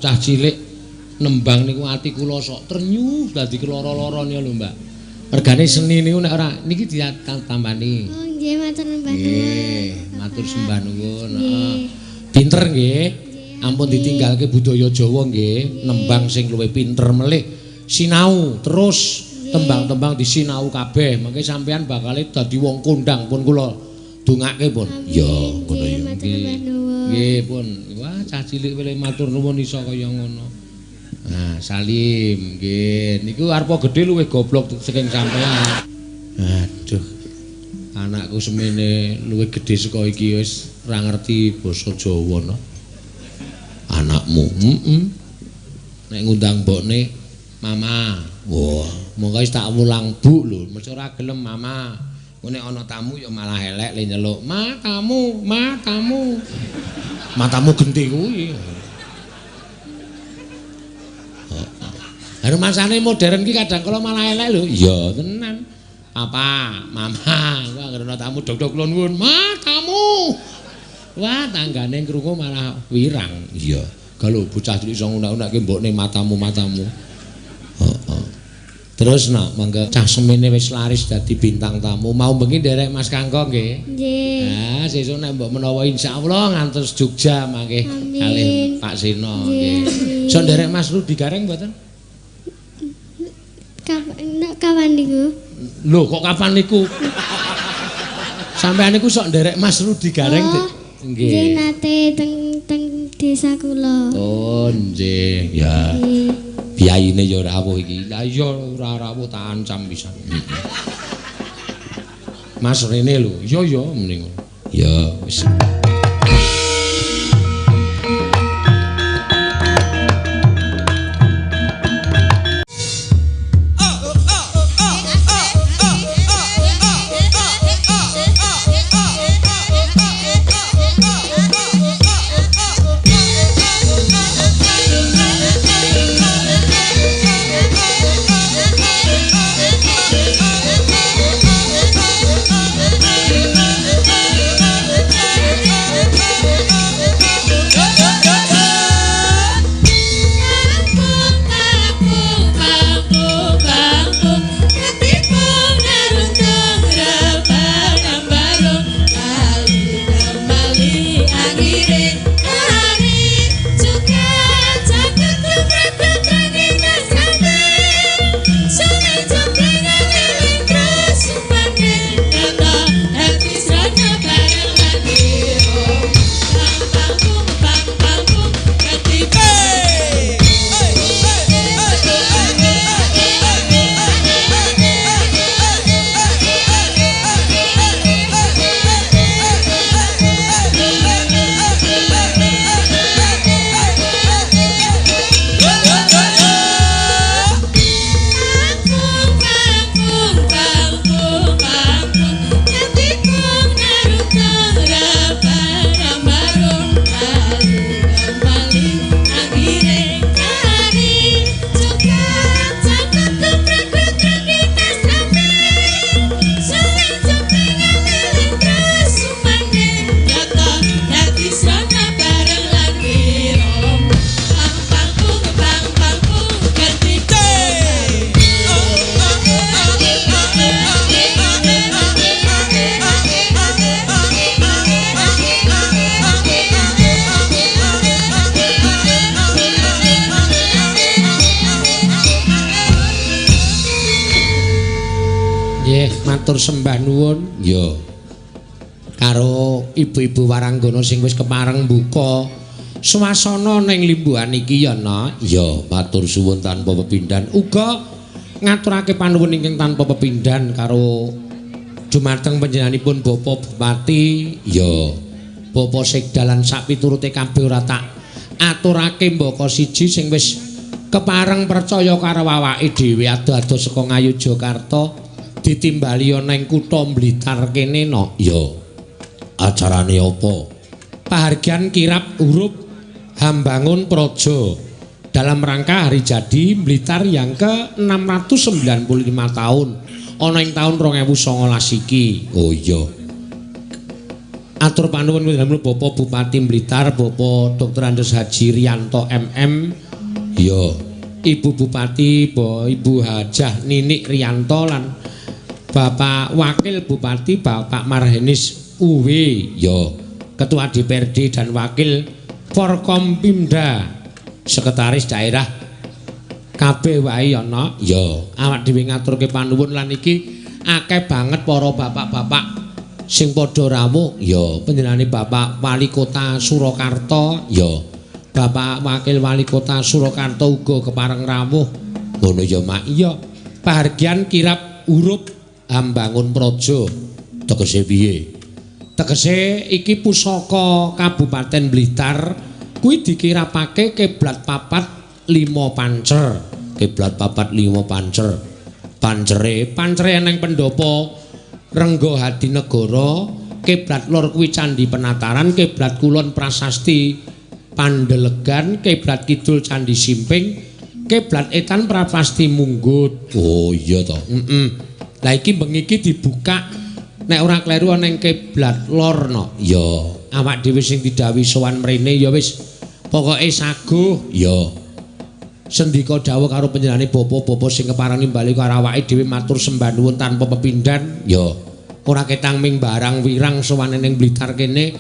Cah cilik nembang niku ati kula sok trenyuh dadi keloro-loro niku lho, Mbak. Regane seni niku nek ora niki ditambani. Oh, nggih, matur sembah nuwun. Nggih, matur sembah nuwun, heeh. Pinter nggih. Ampun ditinggalke budaya Jawa nggih, nembang sing luwih pinter melih sinau terus tembang-tembang disinau kabeh. Mengke sampean bakale dadi wong kondang pun kula dongake pun. Ya, ngono ya. Nggih. Nggih pun. Wah, cah cilik wele matur nuwun iso kaya ngono. Nah, Salim nggih. Niku arepa gedhe luwih goblok saking sampean. Aduh. Anakku semene luwih gedhe saka iki wis ora ngerti basa Jawa no. Anakmu, heeh. Nek ngundang mbokne mama. Wah, monggo wis tak wulang bu lho, mesti ora gelem mama. Engko nek ana tamu ya malah elek le nyeluk, "Ma, tamu, ma, tamu." Matamu genti kuwi. Heeh. Rumasane modern ki kadang kala malah elek lho. Iya, tenan. Papa, mama, wah anggere ana tamu dok-dok kula nuwun, "Ma, tamu." Wah, tanggane krungu malah wirang. Iya. Kalau bocah cilik iso ngunak-unakke mbokne matamu-matamu. Heeh. Terus nak mangga cah semene wis laris dadi bintang tamu. Mau bengi nderek Mas Kangko nggih. Nggih. Nah, sesuk nek mbok menawa insyaallah ngantos Jogja mangke kalih Pak Seno nggih. Iso nderek Mas Rudi Gareng mboten? Kapan niku? Lho, kok kapan niku? Sampeyan niku sok nderek Mas Rudi Gareng. Nggih. Nggih nate teng desa kula. Oh, nggih. Ya. Biyayine ya rawuh iki. Lah iya ora rawuh tak ancam pisan. Mas rene lho. Iya ya mending. Ya wis. Matur sembah nuwun ya karo ibu-ibu waranggana sing wis kepareng buka swasana ning limbuhan iki ya nak. Ya matur suwun tanpa pepindhan. Uga ngaturake panuwun ingkang tanpa pepindhan karo dumateng panjenenganipun Bapak Bupati ya Bapak Sekda lan sapiturute kabeh ora tak aturake mbaka siji sing wis kepareng percaya karo awake dhewe ado-ado saka Ngayogyakarta ditimbali ana ing kutha Blitar kene no. Ya. Acarane apa? Pahargyan kirab huruf Hambangun Praja dalam rangka hari jadi Blitar yang ke-695 tahun ana ing taun 2019 iki. Oh iya. Atur panuwun panjenengan Bapak Bupati Blitar, Bapak Dr. Andes Haji Rianto MM. Ya. Ibu Bupati, Ibu Hajah Ninik Rianto lan Bapak Wakil Bupati Bapak Marhenis UW. Ya. Ketua DPRD dan Wakil Forkompimda, Sekretaris Daerah kabeh wae ana. Ya, awak dhewe ngaturke panuwun lan iki akeh banget para bapak-bapak sing padha rawuh. Ya, panjenengane Bapak Wali Kota Surakarta, ya. Bapak Wakil Wali Kota Surakarta uga kepareng rawuh. Ngono ya, Mak. Iya. Pahargyan kirab huruf Hambangun Praja. Tegese piye? Tegese iki pusaka Kabupaten Blitar kuwi dikirapake kiblat 4 5 pancer. Kiblat 4 5 pancer. Pancere, pancere eneng pendopo Renggo Hadinegara, kiblat lor kuwi Candi Penataran, kiblat kulon Prasasti Pandelegan, kiblat kidul Candi Simping, kiblat etan Prasasti Munggut. Oh iya to. Heeh. Lah iki bengi iki dibuka nek ora kleru ana ing kiblat lor no. Ya, awak dhewe sing didhawuhi sowan mrene ya wis pokoke saguh. Ya. Sendika dawuh karo panjenengane bapa-bapa sing kepareng nimbali karo awake dhewe matur sembah nuwun tanpa pepindhan. Ya. Ora ketang ming barang wirang sowane ning Blitar kene,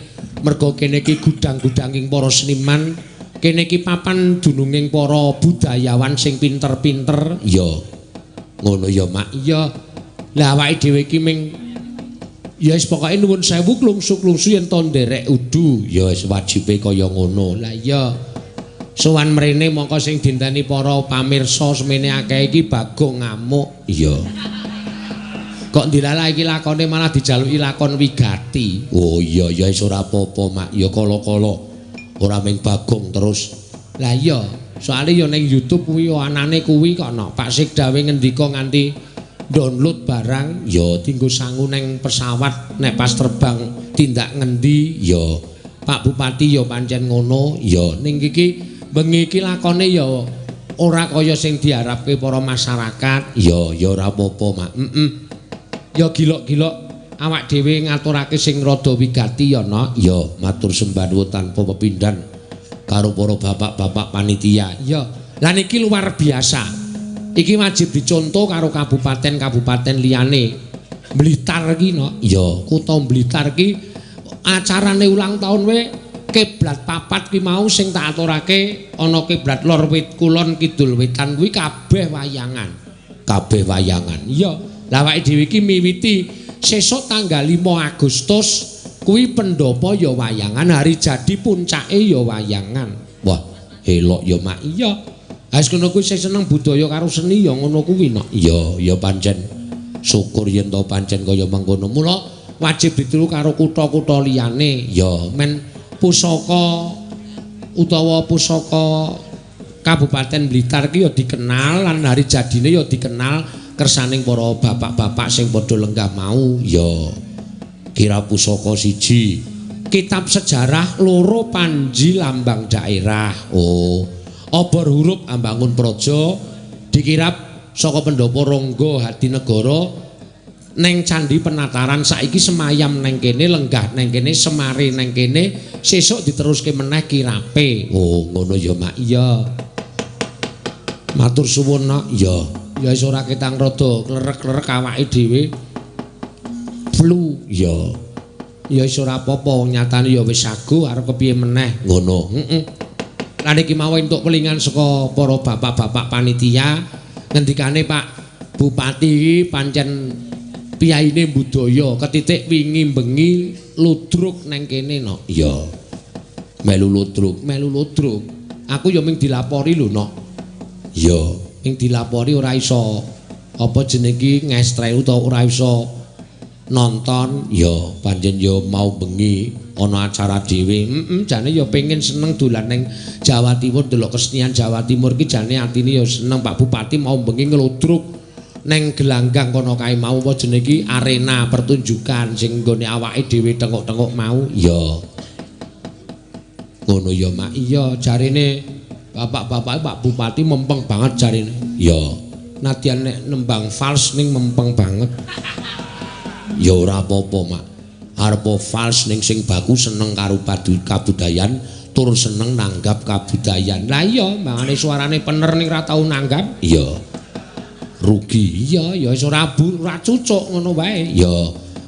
merga kene iki gudang-gudanging para seniman, kene iki papan dununging para budayawan sing pinter-pinter. Ya. Ngono ya, Mak. Iya. Lah awake dhewe iki ming ya wis pokoke nuwun sewu klungsu-klungsu yen to nderek udu. Ya wis wajibe kaya ngono. Lah iya. Sowan mrene mongko sing dinteni para pamirsa semene akeh iki Bagong ngamuk. Iya. Kok ndilalah iki lakone malah dijaluki lakon wigati. Oh iya ya wis ora apa-apa, Mak. Ya kala-kala ora ming Bagong terus. Lah iya, soale ya ning YouTube kuwi anane kuwi kok no. Pak Sekdawe ngendika nganti download barang ya dinggo sangu ning pesawat nek pas terbang tindak ngendi ya. Pak Bupati ya pancen ngono ya. Ning iki bengi iki lakone ya ora kaya sing diharapke para masyarakat. Ya ya ora apa-apa, Mak. Heeh. Ya gilok-gilok awak dhewe ngaturake sing rada wigati ya, Nok. Ya matur sembah nuwun tanpa pepindhan karo para bapak-bapak panitia. Ya. Lah niki luar biasa. Iki wajib dicontoh karo kabupaten-kabupaten liyane. Blitar iki, Nok. Ya, kutha Blitar iki acarane ulang tahun we kiblat 4 ki mau sing tak aturake ana kiblat lor wit kulon kidul wetan kuwi kabeh wayangan. Kabeh wayangan. Iya. Lah awake dhewe iki miwiti sesuk tanggal 5 Agustus kuwi pendopo ya wayangan, hari jadi puncake ya wayangan. Wah, elok ya, Mak. Iya. Ha wis ngono kuwi sing seneng budaya karo seni ya ngono kuwi, Nok. Iya, ya pancen syukur yen to pancen kaya mengkono. Mula wajib ditiru karo kutha-kutha liyane. Ya, men pusaka utawa pusaka Kabupaten Blitar ki ya dikenal lan hari jadine ya dikenal kersaning para bapak-bapak sing padha lenggah mau. Ya. Kira pusaka 1, kitab sejarah 2, panji lambang daerah. Oh. Obor huruf Ambangun Praja dikirap saka pendopo Ronggo Hadinegara neng Candi Penataran saiki semayam neng kene, lenggah neng kene, semare neng kene, sesuk diteruske meneh kirape. Oh, ngono ya, Mak. Iya. Matur suwun, Nok. Ya. Ya wis ora ketang rada klerek-klerek awake dhewe. Flu. Ya. Ya wis ora apa-apa, wong nyatane ya wis saguh arep kepiye meneh. Ngono. Heeh. Lan iki mau entuk pelingan saka para bapak-bapak panitia ngendikane Pak Bupati iki pancen piyaine budaya ketitik wingi bengi ludruk neng kene, Nok. Iya. Melu ludruk, melu ludruk. Aku ya ming dilapori lho, Nok. Iya, ming dilapori ora iso apa jenenge iki ngestre utawa ora iso nonton. Ya, pancen ya mau bengi ana acara dhewe. Heeh, jane ya pengen seneng dolan ning Jawa Timur, delok kesenian Jawa Timur ki jane atine ya seneng. Pak Bupati mau bengi ngludruk neng gelanggang kono kae mau apa jenenge iki arena pertunjukan sing nggone awake dhewe tengok-tengok mau. Ya. Ngono ya, Mak. Iya, jarine bapak-bapak Pak Bupati mempeng banget jarine. Ya. Nadyan nek nembang fals ning mempeng banget. Ya ora apa-apa, Mak. Arepa fals ning sing baku seneng karo kabudayan tur seneng nanggap kabudayan. Lah iya, mangane suarane pener ning ra tau nanggap. Iya. Rugi. Iya, ya wis ora ora cucuk ngono wae. Iya,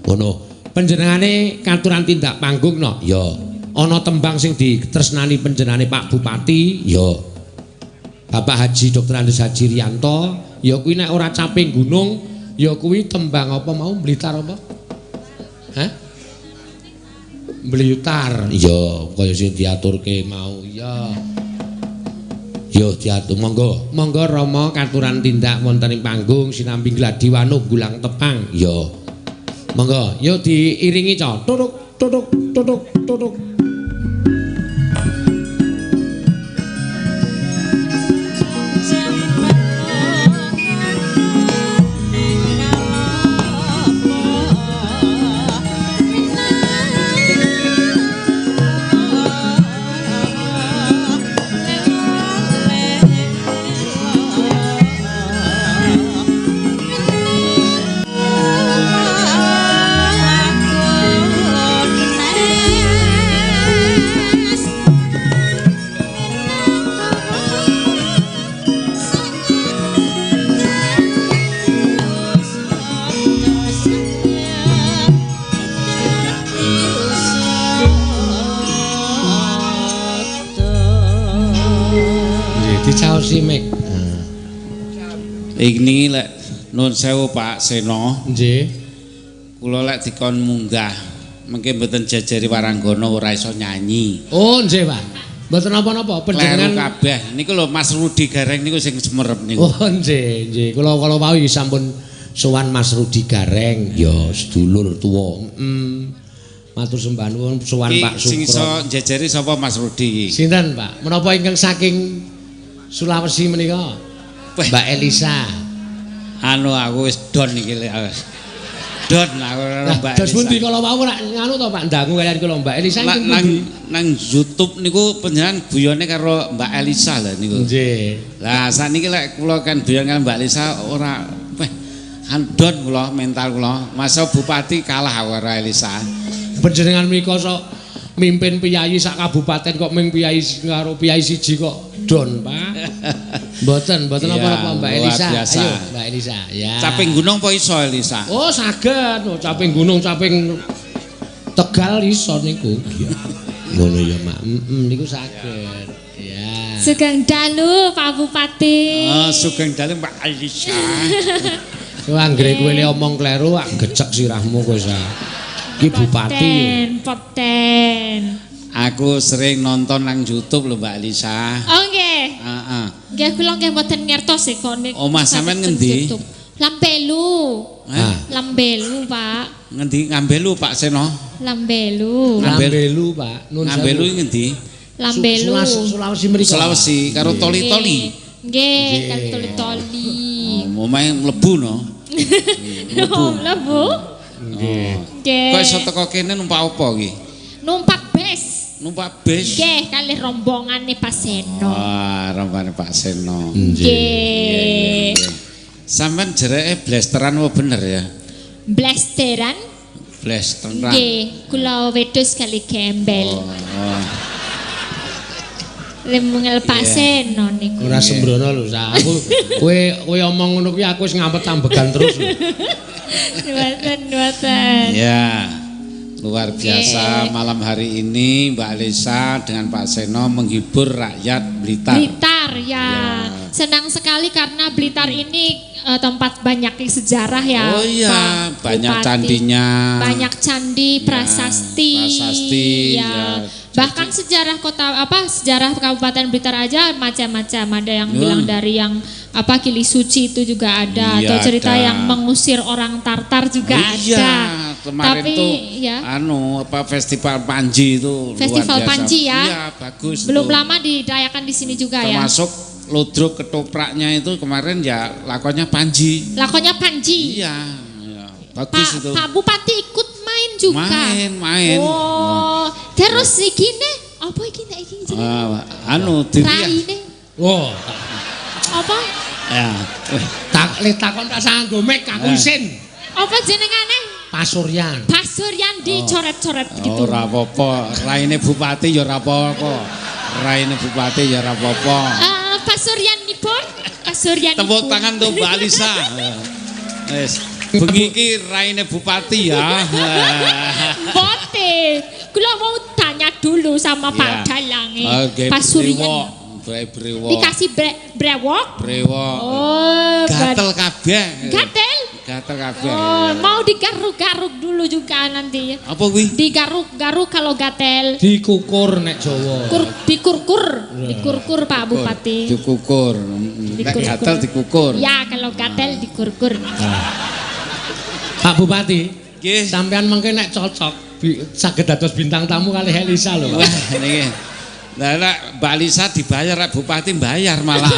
ngono. Panjenengane katuran tindak panggung no? Iya. Ana tembang sing ditresnani panjenengane Pak Bupati? Iya. Bapak Haji Dr. Andes Haji Rianto, ya kuwi nek ora caping gunung, ya kuwi tembang apa mau Blitar apa? Hah? Blitar. Iya, kaya sing diaturke mau. Iya. Yo diatur monggo. Monggo Rama katuran tindak wonten ing panggung sinambi gladi wanuh gulang tepang. Iya. Monggo, yo diiringi ca. Tutuk tutuk tutuk tutuk. Ini lek nun sewu Pak Seno. Nggih. Kula lek dikon munggah mengke mboten jajari waranggana ora iso nyanyi. Oh nggih Pak. Mboten napa-napa panjenengan kabeh. Niku lho Mas Rudi Gareng niku sing semerep niku. Oh nggih, nggih. Kula kala wau sampun sowan Mas Rudi Gareng. Ya sedulur tuwa. Heeh. Matur sembah nuwun sowan Pak Sukro. Sing iso njajari sapa Mas Rudi iki? Sinten Pak? Menapa ingkang saking Sulawesi menika? Mbak Elisa. Anu aku wis don iki lek. Don aku karo Mbak Elisa. Terus pundi kala wau rak nganu to Pak ndangu kalian kula Mbak Elisa iki pundi? Nang YouTube niku panjenengan guyone karo Mbak Elisa lho niku. Nggih. Lah sakniki lek kula kan guyon karo Mbak Elisa ora don kula mental kula. Masa bupati kalah aku karo Elisa. Panjenengan menika sok mimpin piyayi sak kabupaten kok ming piyayi karo piyayi siji kok don Pak. Mboten, mboten apa-apa Mbak Elisa. Ayo Mbak Elisa. Ya. Caping gunung apa iso Elisa? Oh, saged. Oh, caping gunung, caping Tegal iso niku. Iya. Ngono ya, Mak. Heeh, niku saged. Ya. Sugeng dalu Pak Bupati. Oh, sugeng dalu Mbak Elisa. Kowe anggere kowe le omong kleru ak gecek sirahmu kowe sa. Iki bupati. Poten. Aku sering nonton nang YouTube lho Mbak Elisa. Oh nggih. Heeh. Nggih kula nggih mboten ngertos e kok nek. Omah sampean ngendi? Lambelu. Lambelu, Pak. Ngendi Ngambelu Pak Seno? Lambelu. Lambelu, Pak. Nun Ngambelu ngendi? Lambelu. Sulawesi mriko. Sulawesi karo toli-toli. Nggih, karo toli-toli. Oh, omahe mlebu no. Mlebu. Mlebu. Nggih. Nggih. Kok iso teko kene numpak apa iki? Numpak bus. Numpak bus. Nggih, kalih rombongane Pak Seno. Wah, rombongane Pak Seno. Nggih. Sampeyan jereke blasteran apa bener ya? Blasteran? Blasteran. Nggih, kula wedhus kali gembel. Oh. Lemungel Pak Seno niku. Ora sembrono lho, Sa. Aku kowe omong ngono kuwi aku wis ngampet ambegan terus. Mboten, mboten. Ya. Luar biasa malam hari ini Mbak Elisa dengan Pak Seno menghibur rakyat Blitar. Blitar ya. Senang sekali karena Blitar ini tempat banyak sejarah ya. Oh iya, Pak banyak Bupati. Candinya. Banyak candi, ya, prasasti. Prasasti ya. Ya. Bahkan sejarah kota apa sejarah Kabupaten Blitar aja macam-macam. Ada yang bilang dari yang apa Kili Suci itu juga ada, iya, atau cerita ada. Yang mengusir orang Tartar juga iya, ada. Kemarin tapi tuh ya, anu apa festival Panji itu festival luar biasa. Panji ya. Iya, bagus. Belum itu. Lama dirayakan di sini juga. Termasuk ya. Termasuk ludruk ketopraknya itu kemarin ya lakonnya Panji. Lakonnya Panji. Iya, iya. Bagus itu. Pak Bupati ikut main juga. Main. Oh, terus iki ne apa iki nek iki jenenge? Anu diriah. Raine. Oh. Apa? Ya. Tak le takon tak sanggo mek aku isin. Apa jenengane? Pasuryan. Pasuryan dicoret-coret gitu. Ora apa-apa, raine bupati ya ora apa-apa. Raine bupati ya ora apa-apa. Pasuryanipun, pasuryanipun. Tepuk tangan untuk Mbak Alisa. Wis, bengi iki raine bupati ya. Bote. Kula mau tanya dulu sama Pak Dalang. Pasuryan. Brewok. Dikasih brewok. Brewok. Oh, gatel kabeh. Gatel? Gatel kabeh. Oh, mau digaruk-garuk dulu juga nanti. Apa kuwi? Digaruk-garuk kalau gatel. Dikukur nek Jawa. Dikurkur, dikurkur Pak Bupati. Dikukur. Nek gatel dikukur. Ya, kalau gatel dikurkur. Pak Bupati, nggih. Sampean mengke nek cocok saged dados bintang tamu kalih Elisa lho, Pak. Wah, niki. Lah nek Mbak Lisa dibayar, nek bupati bayar malah.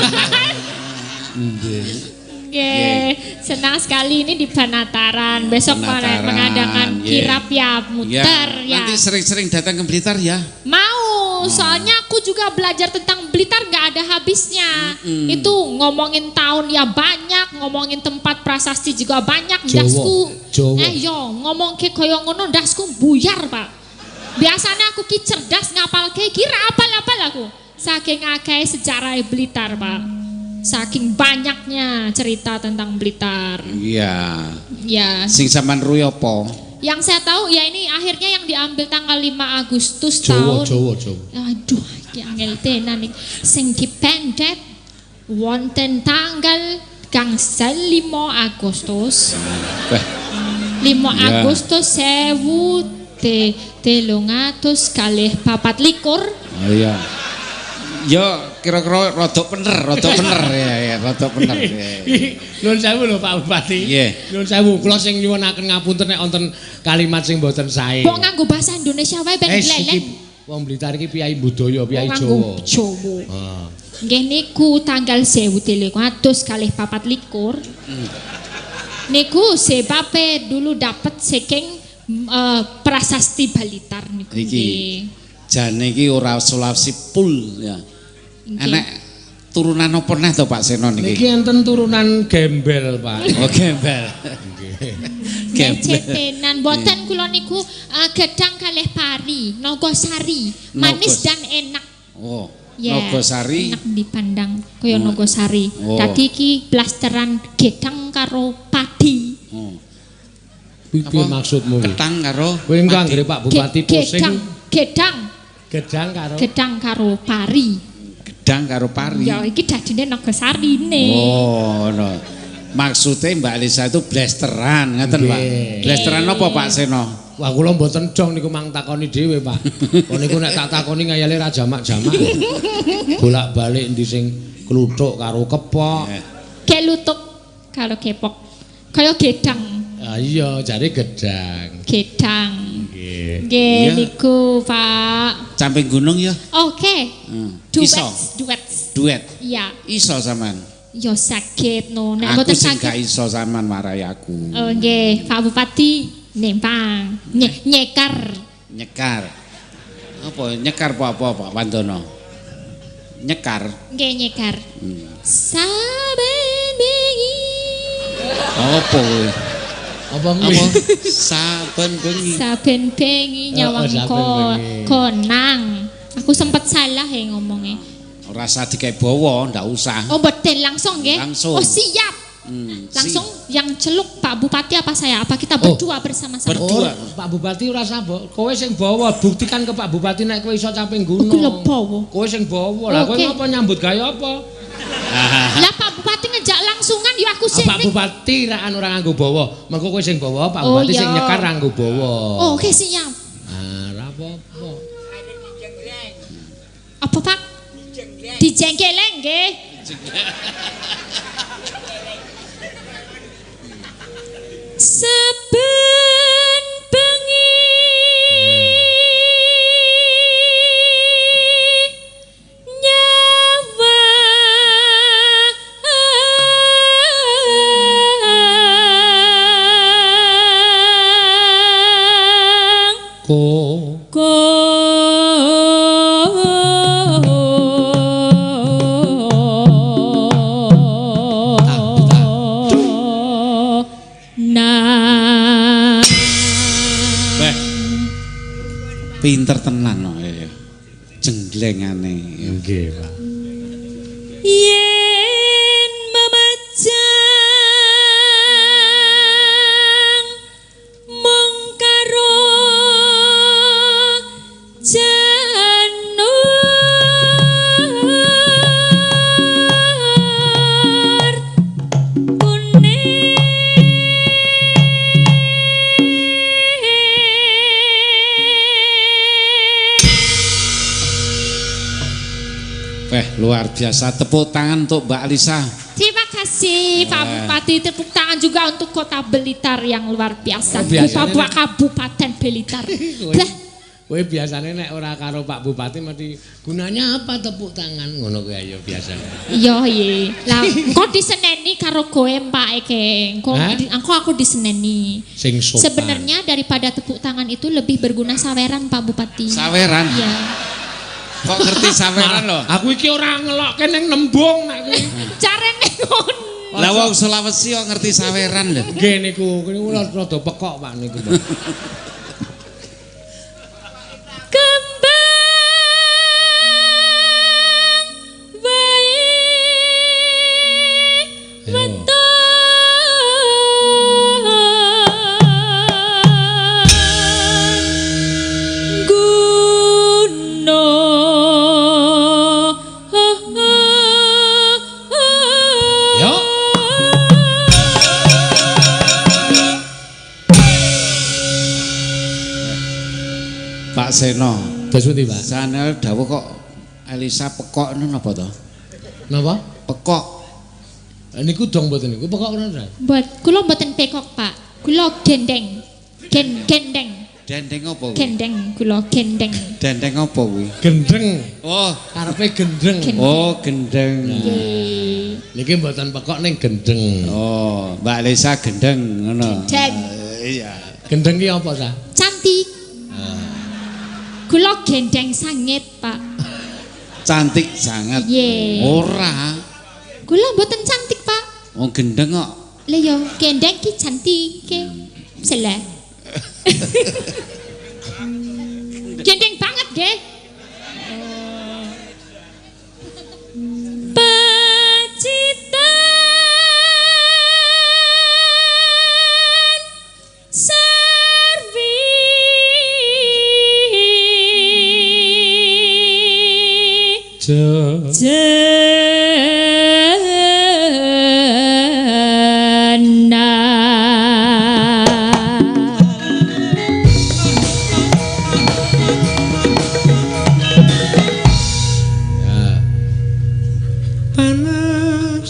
Nggih. Nggih, senang sekali ini di Panataran. Besok Panataran, mengadakan kirap ya, muter ya. Nanti sering-sering datang ke Blitar ya. Mau, soalnya aku juga belajar tentang Blitar nggak ada habisnya. Itu ngomongin tahun ya banyak, ngomongin tempat prasasti juga banyak. Ndasku, yo ngomong ke koyo ngono ndasku buyar, Pak. Biasanya aku ki cerdas ngapal ke kira apal-apal aku. Saking akeh sejarah Blitar, Pak. Saking banyaknya cerita tentang Blitar. Iya. Ya. Sing sampean ruwi apa? Yang saya tahu ya ini akhirnya yang diambil tanggal 5 Agustus Jawa, tahun. Jawa, Jawa. Aduh, iki angel tenan iki. Sing dipendet wonten tanggal gangsal 5 Agustus. 5 Agustus 1324. Oh iya. Ya kira-kira rodok bener ya, ya rodok bener. Nuwun sewu lho Pak Bupati. Nggih. Nuwun sewu kula sing nyuwunaken ngapunten nek wonten kalimat sing mboten sae. Mbok nganggo bahasa Indonesia wae ben gleleng. Wong Blitar iki piyai budaya, piyai Jawa. Jawa. Heeh. Nggih niku tanggal 1324. Niku sebabe dulu dapet saking prasasti Blitar niku. Iki jane iki ora Sulawesi pul ya. Enek turunan apa neh to Pak Seno niki? Niki enten turunan gembel, Pak. Oh, gembel. Nggih. Gembel. Mboten kula niku gedang kalih pari, Nogosari, manis dan enak. Oh, Nogosari. Enak dipandang kaya Nogosari. Dadi iki blasteran gedang karo padi. Oh. Piye maksudmu? Ketang karo kowe engko anggere Pak Bupati pusing. Gedang. Gedang karo gedang karo pari. Gedang karo pari. Ya iki dadine Nogosarine. Oh, no. Maksudnya Mbak Lisa itu blasteran, ngoten Pak. Blasteran apa Pak Seno? Wah, kula mboten dong niku mang takoni dhewe, Pak. Kok niku nek tak takoni ngayale ra jamak-jamak. Bolak-balik endi sing kluthuk karo kepok. Kelutuk karo kepok. Kaya gedang. Ah iya, jare gedang. Gedang. Nggih. Nggih niku, Pak. Camping gunung ya? Oke. Iso. Duet. Duet. Iya. Iso sampean. Ya sakit no. Nek mboten sakit. Aku sing gak iso sampean warai aku. Oh nggih, Pak Bupati nempang. Nyekar. Nyekar. Apa nyekar apa Pak Wandono? Nyekar. Nggih, nyekar. Saben bengi. Apa kuwi? Apa kuwi? Saben bengi. Saben bengi nyawang konang. Aku sempet salah ya ngomongnya. Ora usah dikek bawa, ndak usah. Oh, betul langsung nggih. Langsung. Oh, siap. Langsung yang celuk Pak Bupati apa saya? Apa kita berdua bersama-sama? Berdua. Oh, Pak Bupati ora usah kowe sing bawa, buktikan ke Pak Bupati nek kowe iso caping gunung. Aku lho bawa. Kowe sing bawa. Lah kowe ngapa nyambut gawe apa? Lah Pak Bupati ngejak langsungan ya aku sing. Pak Bupati ra anu ora nganggo bawa. Mengko kowe sing bawa, Pak Bupati sing nyekar ra nganggo bawa. Oh, oke siap. Ah, ora apa-apa. Apa Pak? Dijengkeleng nggih. Saben bengi nyawa ko na. Pinter tenan no ya. Jengglengane. Nggih, Pak. Yen memajang mung karo janur kuning. Luar biasa, tepuk tangan untuk Mbak Alisa. Terima kasih Pak Bupati, tepuk tangan juga untuk Kota Blitar yang luar biasa. Oh, Kabupaten Blitar. Kowe biasane nek ora karo Pak Bupati mesti gunanya apa tepuk tangan ngono kuwi ayo biasane. Iya iya. Lah engko diseneni karo kowe Pak Eke. Engko aku diseneni. Sing sopan. Sebenarnya daripada tepuk tangan itu lebih berguna saweran Pak Bupati. Saweran? Iya. Kok ngerti saweran lho? Aku iki ora ngelokke ning nembung nek kuwi. Carane ngono. Lah wong Sulawesi kok ngerti saweran lho. Nggih niku, niku rada pekok Pak niku. Kembang wae weton Pak Seno. Terus pundi, Pak? Sanel dawuh kok Elisa pekok ngono napa to? Napa? Pekok. Niku dong mboten niku pekok ora, Mas? Mbot, kula mboten pekok, Pak. Kula gendeng. Gendeng. Dendeng apa kuwi? Gendeng, kula gendeng. Dendeng apa kuwi? Gendeng. Oh, karepe gendeng. Oh, gendeng. Nggih. Niki mboten pekok ning gendeng. Oh, Mbak Elisa gendeng ngono. Gendeng. Iya. Gendeng ki apa ta? Cantik. Kula gendeng sanget, Pak. Cantik sanget. Nggih. Ora. Kula mboten cantik, Pak. Wong gendeng kok. Lah ya, gendeng ki cantik ke. Salah. Gendeng banget nggih. Pacitan Sarwi Jena. Panas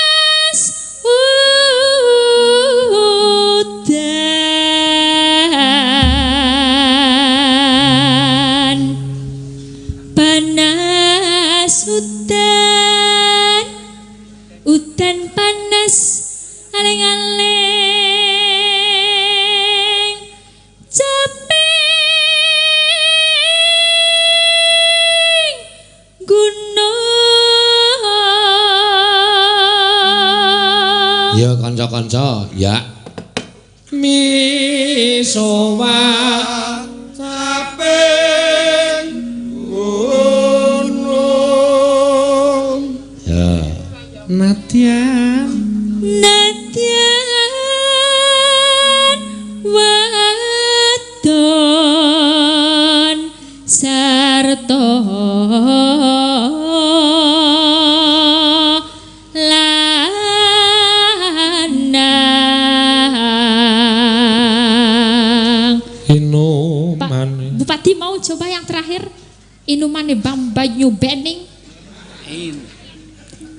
panas udan, panas udan, udan panas aling-aling caping gunung. Ya kanca-kanca, ya. Misowa caping gunung. Ya. Nadyan Nadyan wadon sarta lanang. Inumane. Bupati mau coba yang terakhir, inumane bang banyu bening.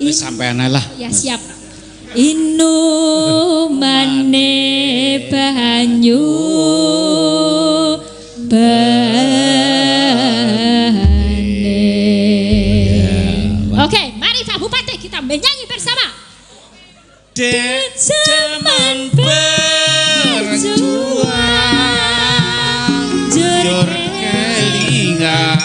Wis sampean lah. Ya siap. Inumane banyu bening. Oke, mari Pak Bupati kita menyanyi bersama. Dek Zaman berjuang jur jur kelingan.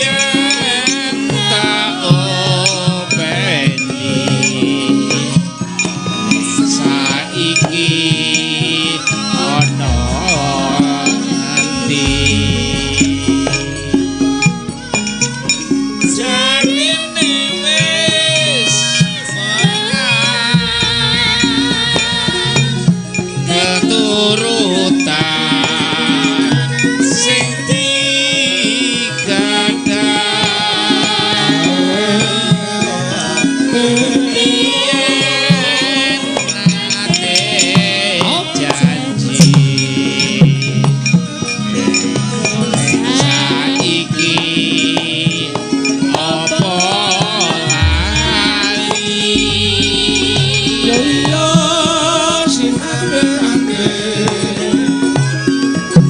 Yen tak openi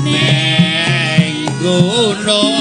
Neng gunung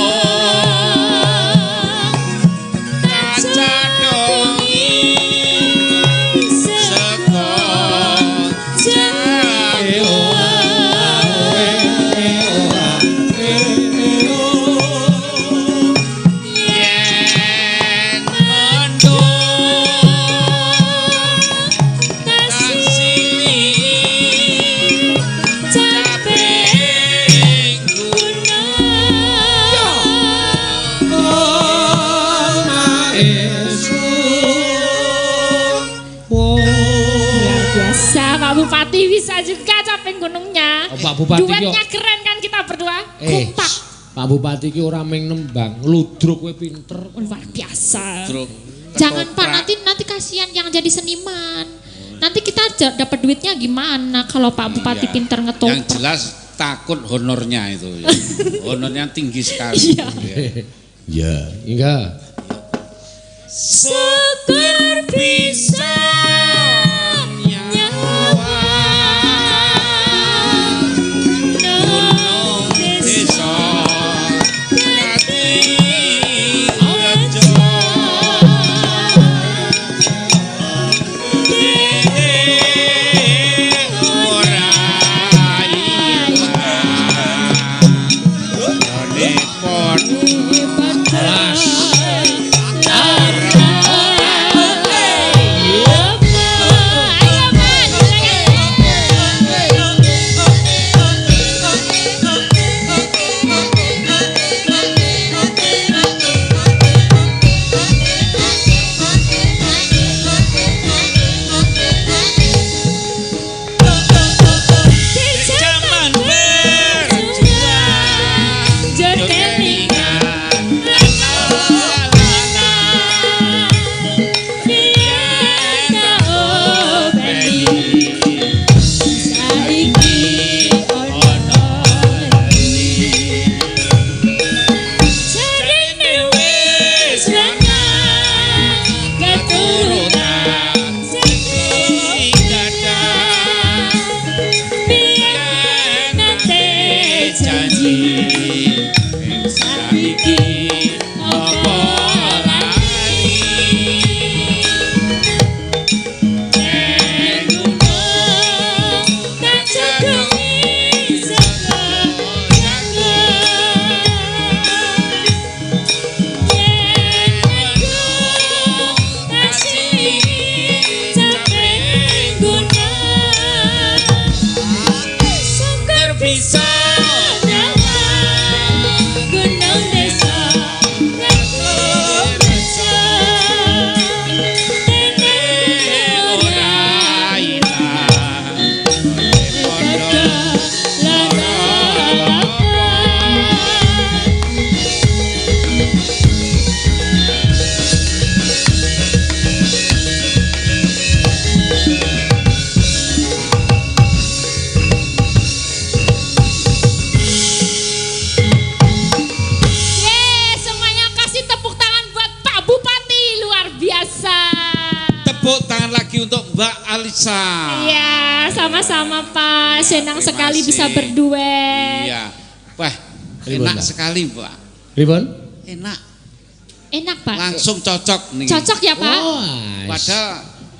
Pak Bupati bisa juga caping gunungnya. Oh, Pak Bupati duetnya keren kan kita berdua. Kompak. Pak Bupati ki ora mung nembang, ludruk kowe pinter. Luar biasa. Jangan Pak, nanti kasihan yang jadi seniman. Nanti kita dapat duitnya gimana kalau Pak Bupati pinter ngetoprak. Yang jelas takut honornya itu. Ya. Honornya tinggi sekali. Iya. Ya, enggak. Syukur bisa Iya, sama-sama Pak. Senang sekali bisa berduet. Iya. Wah, enak sekali, Pak. Pripun? Enak. Enak, Pak. Langsung cocok nih. Cocok ya, Pak? Oh, padahal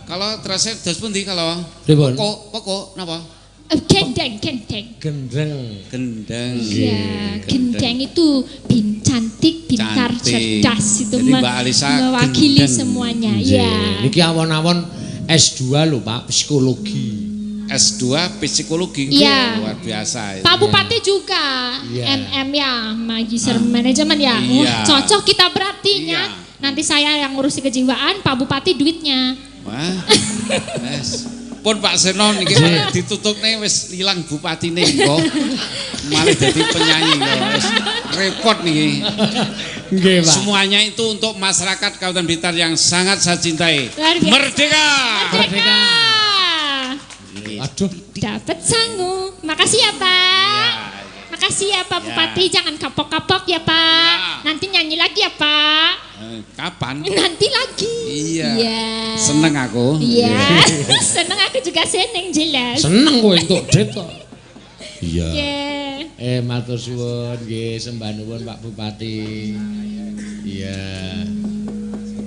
kalau terasa dos pundi kalau? Pripun? Pokok napa? Gendeng, gendeng. Gendeng. Gendeng. Iya, gendeng itu cantik, pintar, cerdas itu. Jadi Mbak Alisa mewakili semuanya. Iya. Niki awon-awon S2 lho Pak, psikologi. S2 psikologi. Ya. Luar biasa. Pak Bupati juga ya. MM ya, Magister Manajemen ya. Iya. Wah, cocok kita berarti ya. Nanti saya yang ngurusi kejiwaan, Pak Bupati duitnya. Wah. Yes. Pun Pak Seno niki ditutukne wis ilang bupatine engko. Malah dadi penyanyi kok. Wis repot niki. Nggih, Pak. Semuanya itu untuk masyarakat Kabupaten Blitar yang sangat saya cintai. Merdeka! Merdeka! Aduh, dapat sangu. Makasih ya, Pak. Ya. Makasih ya, Pak Bupati. Jangan kapok-kapok ya, Pak. Ya. Nanti nyanyi lagi ya, Pak. Kapan? Nanti lagi. Iya. Iya. Seneng aku. Iya. Seneng aku juga seneng jelas. Seneng kowe entuk dit kok. Iya. Nggih. Matur suwun nggih, sembah nuwun Pak Bupati. Iya.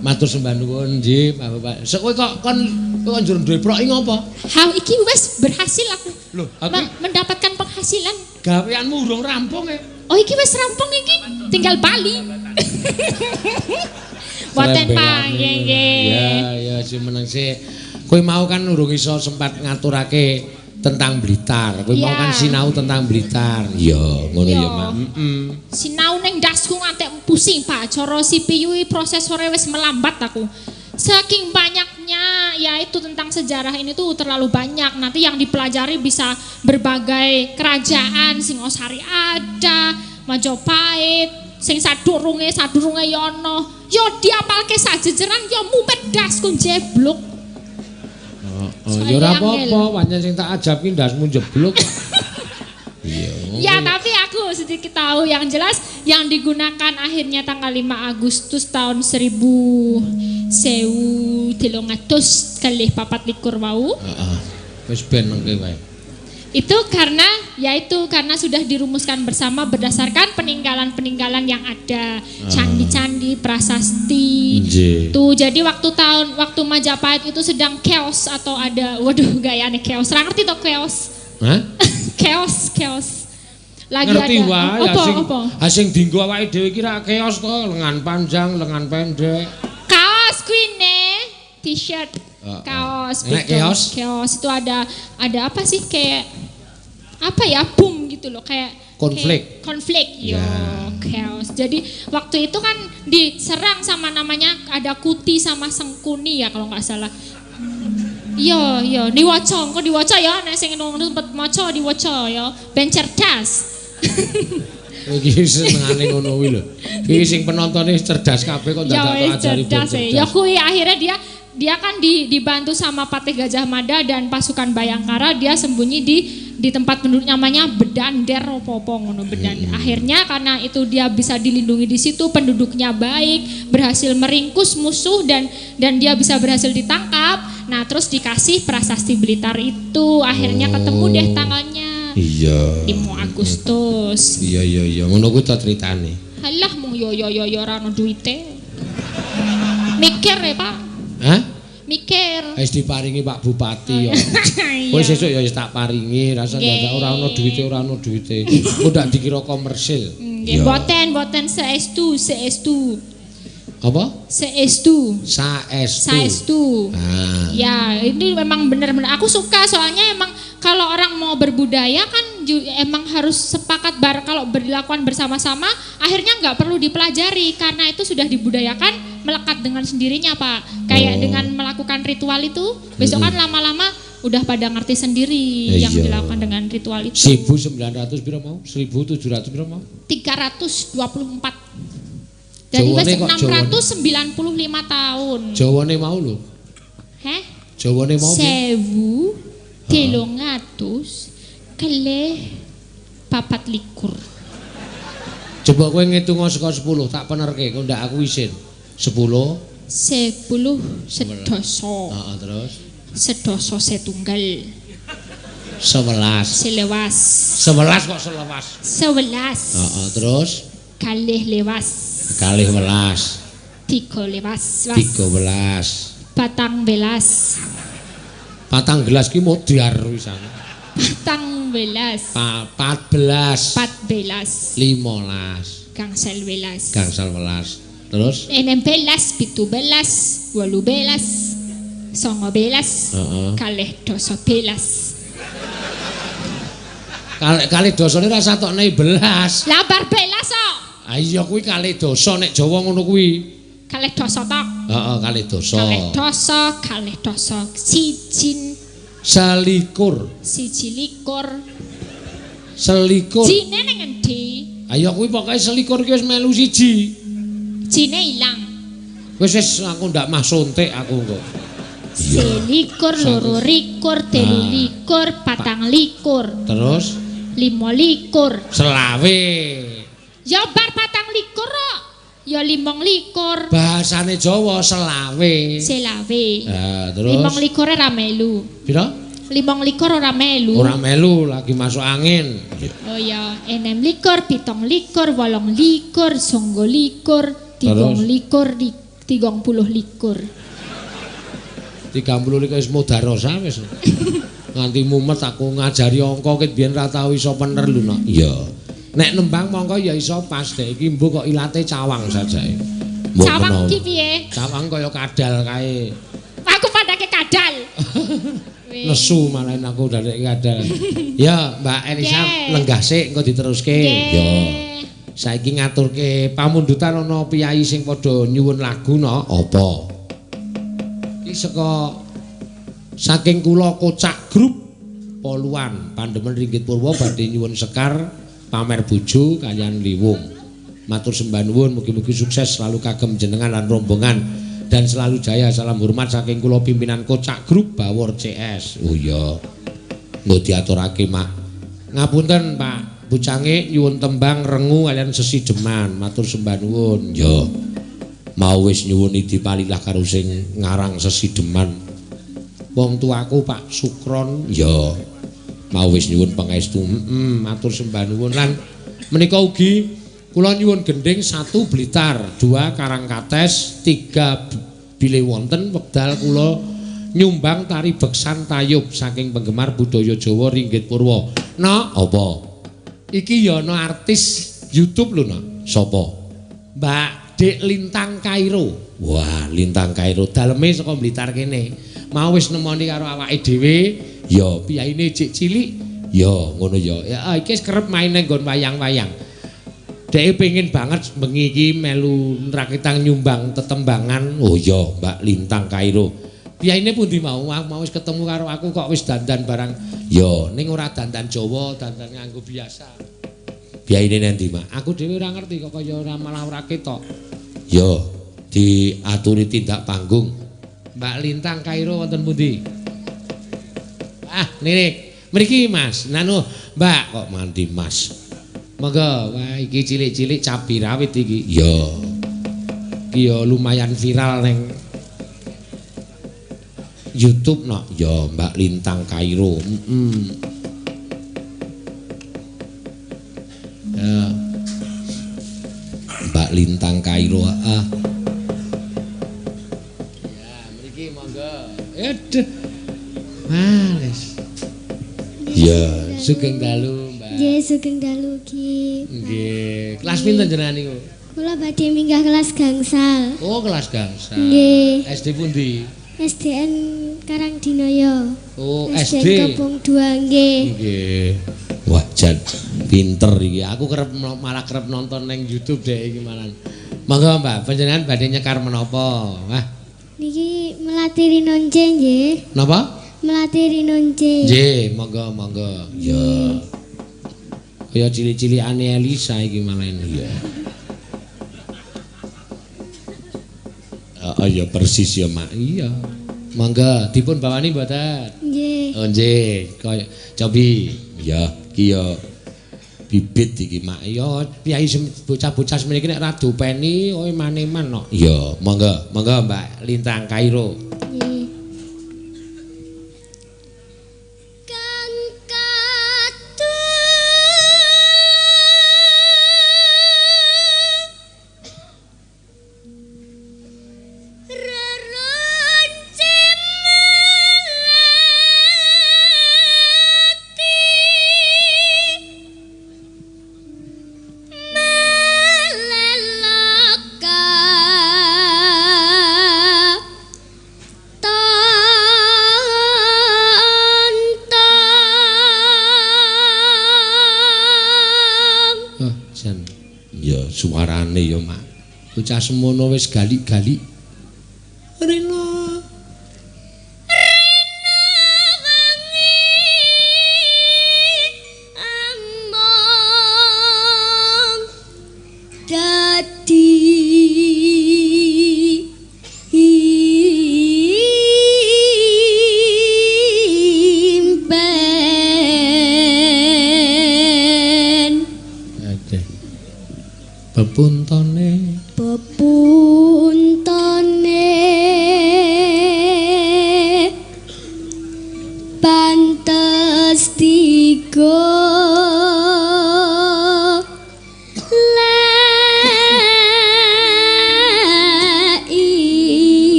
Matur sembah nuwun nggih Pak Bupati. Sek kowe kok kon kowe njur ndheproki ngopo? Ha iki wis berhasil aku. Lho, aku mendapatkan penghasilan. Gaweanmu urung rampung e. Oh iki wis rampung iki, tinggal bali. Boten Pak, nggih nggih. Ya ya jumeneng sik. Kowe mau kan urung iso sempat ngaturake tentang Blitar. Kowe mau kan sinau tentang Blitar. Iya, ngono ya, Mak. Heeh. Sinau ning ndasku ngantek pusing, Pak. Cara CPU prosesore wis melambat aku. Saking banyaknya ya itu tentang sejarah ini tuh terlalu banyak. Nanti yang dipelajari bisa berbagai kerajaan, Singosari ada, Majapahit, sing sadurunge ya ana. Ya diapalke sajejeran ya mumet ndasku jeblok. Oh, ya ora apa-apa, pancen sing tak ajab ki ndasmu jeblok. Iya. Ya, tapi aku sedikit tahu yang jelas yang digunakan akhirnya tanggal 5 Agustus tahun 1324 wau. Heeh. Wis ben mengke wae. Itu karena yaitu karena sudah dirumuskan bersama berdasarkan peninggalan-peninggalan yang ada, candi-candi, prasasti. Tuh, jadi waktu Majapahit itu sedang chaos atau ada waduh gayane chaos. Ra ngerti to chaos? Hah? Chaos. Lagi ngerti ada. Wae, apa? Sing dienggo awake dhewe iki ra chaos to, lengan panjang, lengan pendek. Kaos kuwi t-shirt. Kaos. Nek chaos? Chaos itu ada apa sih kayak apa ya boom gitu loh kayak konflik. Kayak konflik yo ya. Chaos. Jadi waktu itu kan diserang sama namanya ada Kuti sama Sengkuni ya kalau nggak salah. Iya iya diwaca engko diwaca ya nek sing sempet maca diwaca ya ben cerdas. Iki senengane ngono kuwi lho. Iki sing penontone cerdas kabeh kok dadak ajari ben cerdas. Ya kuwi akhirnya dia kan dibantu sama Patih Gajah Mada dan pasukan Bayangkara, dia sembunyi di tempat penduduk namanya Bedander opo-opo ngono Bedander. Akhirnya karena itu dia bisa dilindungi di situ, penduduknya baik, berhasil meringkus musuh dan dia bisa berhasil ditangkap. Nah, terus dikasih prasasti Blitar itu, akhirnya ketemu deh tanggalnya. Iya. 5 Agustus. Iya iya iya, ngono kuwi ta critane. Halah mung yo yo yo yo ora ono duite. Mikir ya, Pak. Hah? Mikir. Wis diparingi Pak Bupati ya. Wis sesuk ya wis tak paringi, rasane dadak ora ono duwite, ora ono duwite. Engko ndak dikira komersil. Nggih, boten saestu, saestu. Apa? Saestu. Saestu. Saestu. Ah. Ya, ini memang benar-benar aku suka soalnya emang kalau orang mau berbudaya kan emang harus sepakat kalau berlakuan bersama-sama akhirnya nggak perlu dipelajari karena itu sudah dibudayakan melekat dengan sendirinya Pak. Kayak dengan melakukan ritual itu besok kan lama-lama udah pada ngerti sendiri yang dilakukan dengan ritual itu. 1900 piro mau? 1700 piro mau? 324. Jadi wis 695 tahun. Jawane mau lho. Heh? Jawane mau 1324. Coba kowe ngitung saka 10 tak penerke kok ndak aku isin. 10 10 sedoso. Heeh, terus sedoso setunggal. 11. Selewas. 11 kok selewas. 11. Heeh, terus kalih lewas. Kalih welas. 3 lewas. 13. Patang belas. Patang gelas ki modiar wisan. Patang belas. 14. 14. 15. Gangsal welas. Gangsal welas. Terus? 16, 17, 18, 19, kalih doso belas. Kalih dosone ra satokne belas. Lah bar belas kok. Ah iya kuwi kalih dosa nek Jawa ngono kuwi. Kalih dosa tok. Heeh, kalih dosa. Kalih dosa, kalih dosa. Sijin selikur. Siji likur. Selikur. Jine ning endi? Ayo kuwi pokoke selikur ki wis melu siji. Jine ilang. Wis wis aku ndak mah suntik aku kok. Selikur, loro likur, telu likur, patang likur. Terus 5 likur. Selawe. Ya bar patang likur kok. Ya 25. Bahasane Jawa selawe. Selawe. Lah terus 25 ora melu. Pira? 25 ora melu. Ora melu lagi masuk angin. Oh ya, 26, 27, 28, 29, 23, 30. 30 wis mudarosa wis. Nganti mumet aku ngajari angka ket biyen ra tau iso pener lho nak. Iya. Nek nembang mongko ya iso pas dek iki mbuh kok ilate cawang sajae. Cawang ki piye? Cawang kaya kadal kae. Aku padake kadal. Nesu malah aku dadek kadal. Ya, Mbak Elisa lenggah sik engko diteruske. Ya. Saiki ngaturke pamundutan ana piyayi sing padha nyuwun lagu no apa? Iki saka saking kula Kocak Grup Poluan Pandemen Ringgit Purwa badhe nyuwun sekar pamer bojo kaliyan liwung. Matur sembah nuwun mugi-mugi sukses selalu kagem jenengan lan rombongan dan selalu jaya. Salam hormat saking kula pimpinan Kocak Grup Bawor CS. Oh iya. Nggo diaturake, Mak. Ngapunten, Pak Bucange nyuwun tembang rengu kaliyan sesideman. Matur sembah nuwun. Ya. Mau wis nyuwun dipalilah karo sing ngarang sesideman. Wong tuaku Pak Sukron. Ya. Mau wis nyuwun pangestu. Matur sembah nuwun lan menika ugi kula nyuwun gendhing 1 Blitar, 2 Karangkates, 3 bilih wonten wekdal kula nyumbang tari beksan tayub saking penggemar budaya Jawa Ringgit Purwa. Nok, apa? Iki ya ana artis YouTube lho, Nok. Sapa? Mbak Dek Lintang Kairo. Wah, Lintang Kairo daleme saka Blitar kene. Mau wis nemoni karo awake dhewe, ya piyayine cik cilik, ya ngono ya. Ya iki kerep main nang nggon wayang-wayang. Dhek pengen banget bengi iki melu nrakitang nyumbang tetembangan. Oh iya, Mbak Lintang Kairo. Piyayine pundi mau? Mau wis ketemu karo aku kok wis dandan barang. Ya, ning ora dandan Jawa, dandan nganggo biasa. Piyayine nendi, Mak? Aku dhewe ora ngerti kok kaya ora malah ora ketok. Ya, diaturi tindak panggung. Mbak Lintang Kairo wonten pundi? Ah, nirik. Mriki, Mas. Nanu, Mbak kok mandi, Mas. Monggo, wah iki cilik-cilik cabi rawit iki. Ya. Iki ya lumayan viral ning YouTube nok. Ya, Mbak Lintang Kairo. Ya. Mbak Lintang Kairo, heeh. Ya, mriki monggo. Aduh. Males. Ya, sugeng dalu, Mbak. Nggih, sugeng dalu ki. Nggih. Kelas pinten jenengan niku? Kula badhe minggah kelas gangsal. Oh, kelas gangsal. Nggih. SD pundi? SDN Karangdinoyo. Oh, SDN SD. Kebong 2 nggih. Nggih. Wah, jan pinter iki. Aku kerep malah kerep nonton neng YouTube deh iki malah. Monggo, Mbak, panjenengan badhe nyekar menapa? Wah. Niki Melati Rinonce nggih. Napa? Melati Rinonce. Nggih, monggo monggo. Ya. Kaya cilik-cilikane Elisa iki malah ya. Oh ya persis ya, Mak. Iya. Monggo dipun bawani mboten? Nggih. Oh nggih, kaya cobi. Ya, iki ya bibit iki, Mak. Ya piyayi bocah-bocah semene iki nek ra dopeni oh eman-eman kok. Ya, monggo, monggo Mbak Lintang Kairo. Nggih. Suarane ya, Mak. Bocah semono wis galik-galik. Rina. Rina wangi among dadi impen. Bepuntone.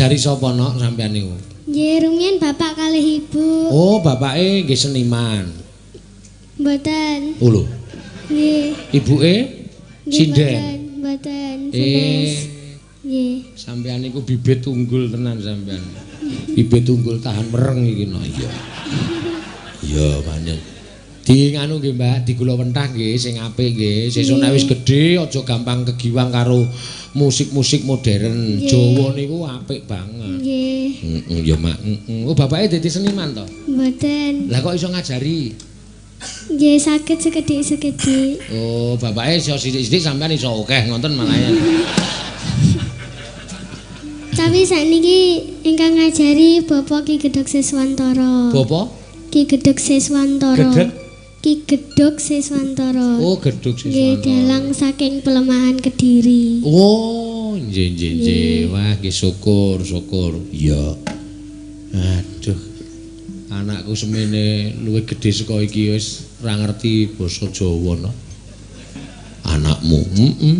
Diajari sapa nok sampean niku? Nggih, rumiyin bapak kalih ibu. Oh, bapake nggih seniman. Mboten. Oh lho. Nggih. Ibuke sinden. Mboten. Nggih. Sampean niku bibit unggul tenan sampean. Bibit unggul tahan mereng iki no. Iya. Iya, pancen. Di nganu nggih, Mbak, digula wentah nggih sing apik nggih. Sesuk nek wis gedhe aja gampang kegiwang karo musik-musik modern. Jawa niku apik banget. Nggih. Heeh, ya, Mak. Heeh. Oh, bapake dadi seniman to? Mboten. Lah kok iso ngajari? Nggih, saged sekedhik-sekedhik. Oh, bapake iso sithik-sithik sampean iso akeh ngoten malah. Tapi sakniki ingkang ngajari Bapak Ki Gedhog Siswantara. Bapak? Ki Gedhog Siswantara. Gedheg? Ki Gedhog Siswantara. Oh, Gedhog Siswantara. Nggih, dalang saking Pelemahan Kediri. Oh, nggih nggih nggih. Wah, nggih syukur, syukur. Iya. Aduh. Anakku semene luwih gedhe saka iki wis ora ngerti basa Jawa no. Anakmu, heeh.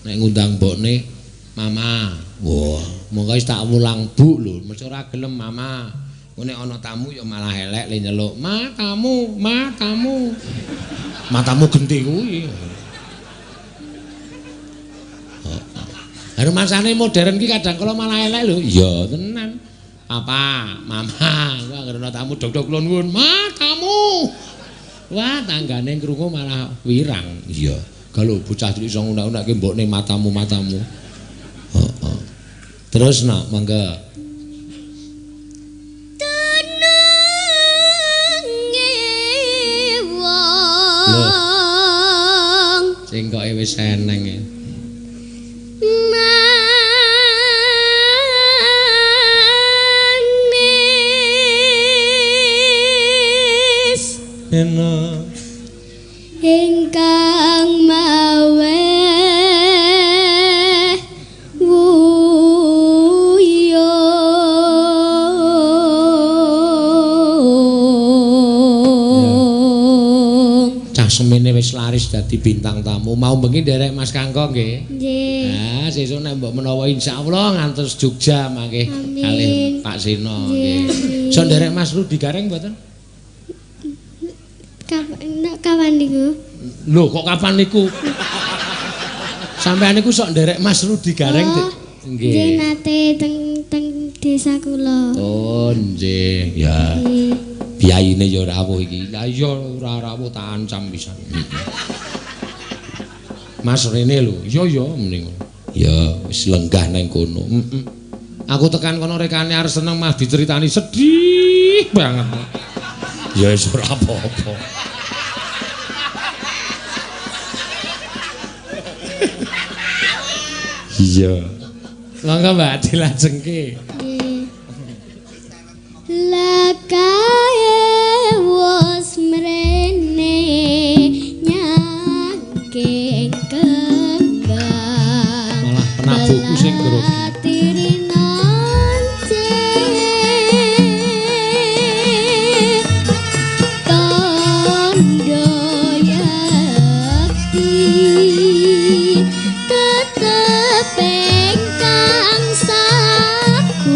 Nek ngundang mbokne, Mama. Wah, monggo wis tak wulang Bu lho, mesti ora gelem Mama. Nek ana tamu ya malah elek le nyeluk, "Ma, tamu, ma, tamu." Matamu genti kuwi. Heeh. Rumasane modern ki kadang kala malah elek lho. Iya, tenan. Papa, Mama, wah anggere ana tamu dok-dok kula nuwun, "Ma, tamu." Wah, tanggane krungu malah wirang. Iya. Kalau bocah cilik iso ngunak-unakke mbokne matamu-matamu. Heeh. Terus nak mangga. Tununge wong Cengkoke wis eneng e. Manis Enak. Ingkang mawe wuyung. Cah semene wis laris dadi bintang tamu. Mau bengi nderek Mas Kangko nggih. Nggih. Nah, sesuk nek mbok menawa insyaallah ngantos Jogja mangke kalih Pak Seno nggih. Nggih. Iso nderek Mas Rudi Gareng mboten? Kapan niku? Lho, kok kapan niku? Sampeyan niku sok nderek Mas Rudi Gareng. Oh, nggih. Nggih nate teng teng desa kula. Oh, nggih. Ya. Nggih. Biyayine ya rawuh iki. Lah iya ora rawuh tak ancam pisan. Mas rene lho. Iya ya mending. Ya wis lenggah nang kono. Heeh. Aku tekan kono rekane arep seneng mah diceritani sedih banget. Ya wis ora apa-apa. Iya. Monggo Mbak dilajengke. Nggih. Lakae wos mrene nyangking kembang. Malah penabuhku sing grogi. Tetep ingkang sakungane.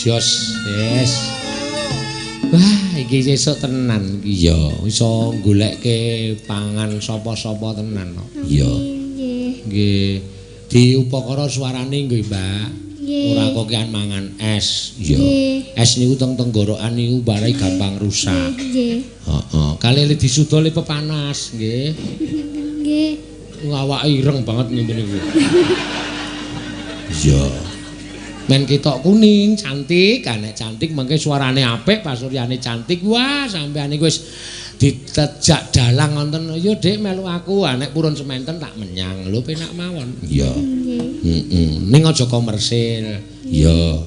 Jos. Yes. Wah, iki sesuk tenan iki ya. Iso golekke pangan sapa-sapa tenan kok. Iya. Nggih. Nggih. Diupakara suarane nggih, Mbak. Nggih. Ora kokean mangan es. Iya. Nggih. Es niku teng tenggorokan niku barai gampang rusak. Nggih. Heeh. Kali disuda le pepanas, nggih. Nggih. Awake ireng banget ngene niku. Iya. Men ketok kuning, cantik, nek cantik mengke suarane apik, pasuryane cantik. Wah, sampean niku wis ditejak dalang wonten. Yo Dik melu aku, nek purun sementen tak menyang. Lho penak mawon. Iya. Nggih. Heeh. Ning aja komersil. Iya.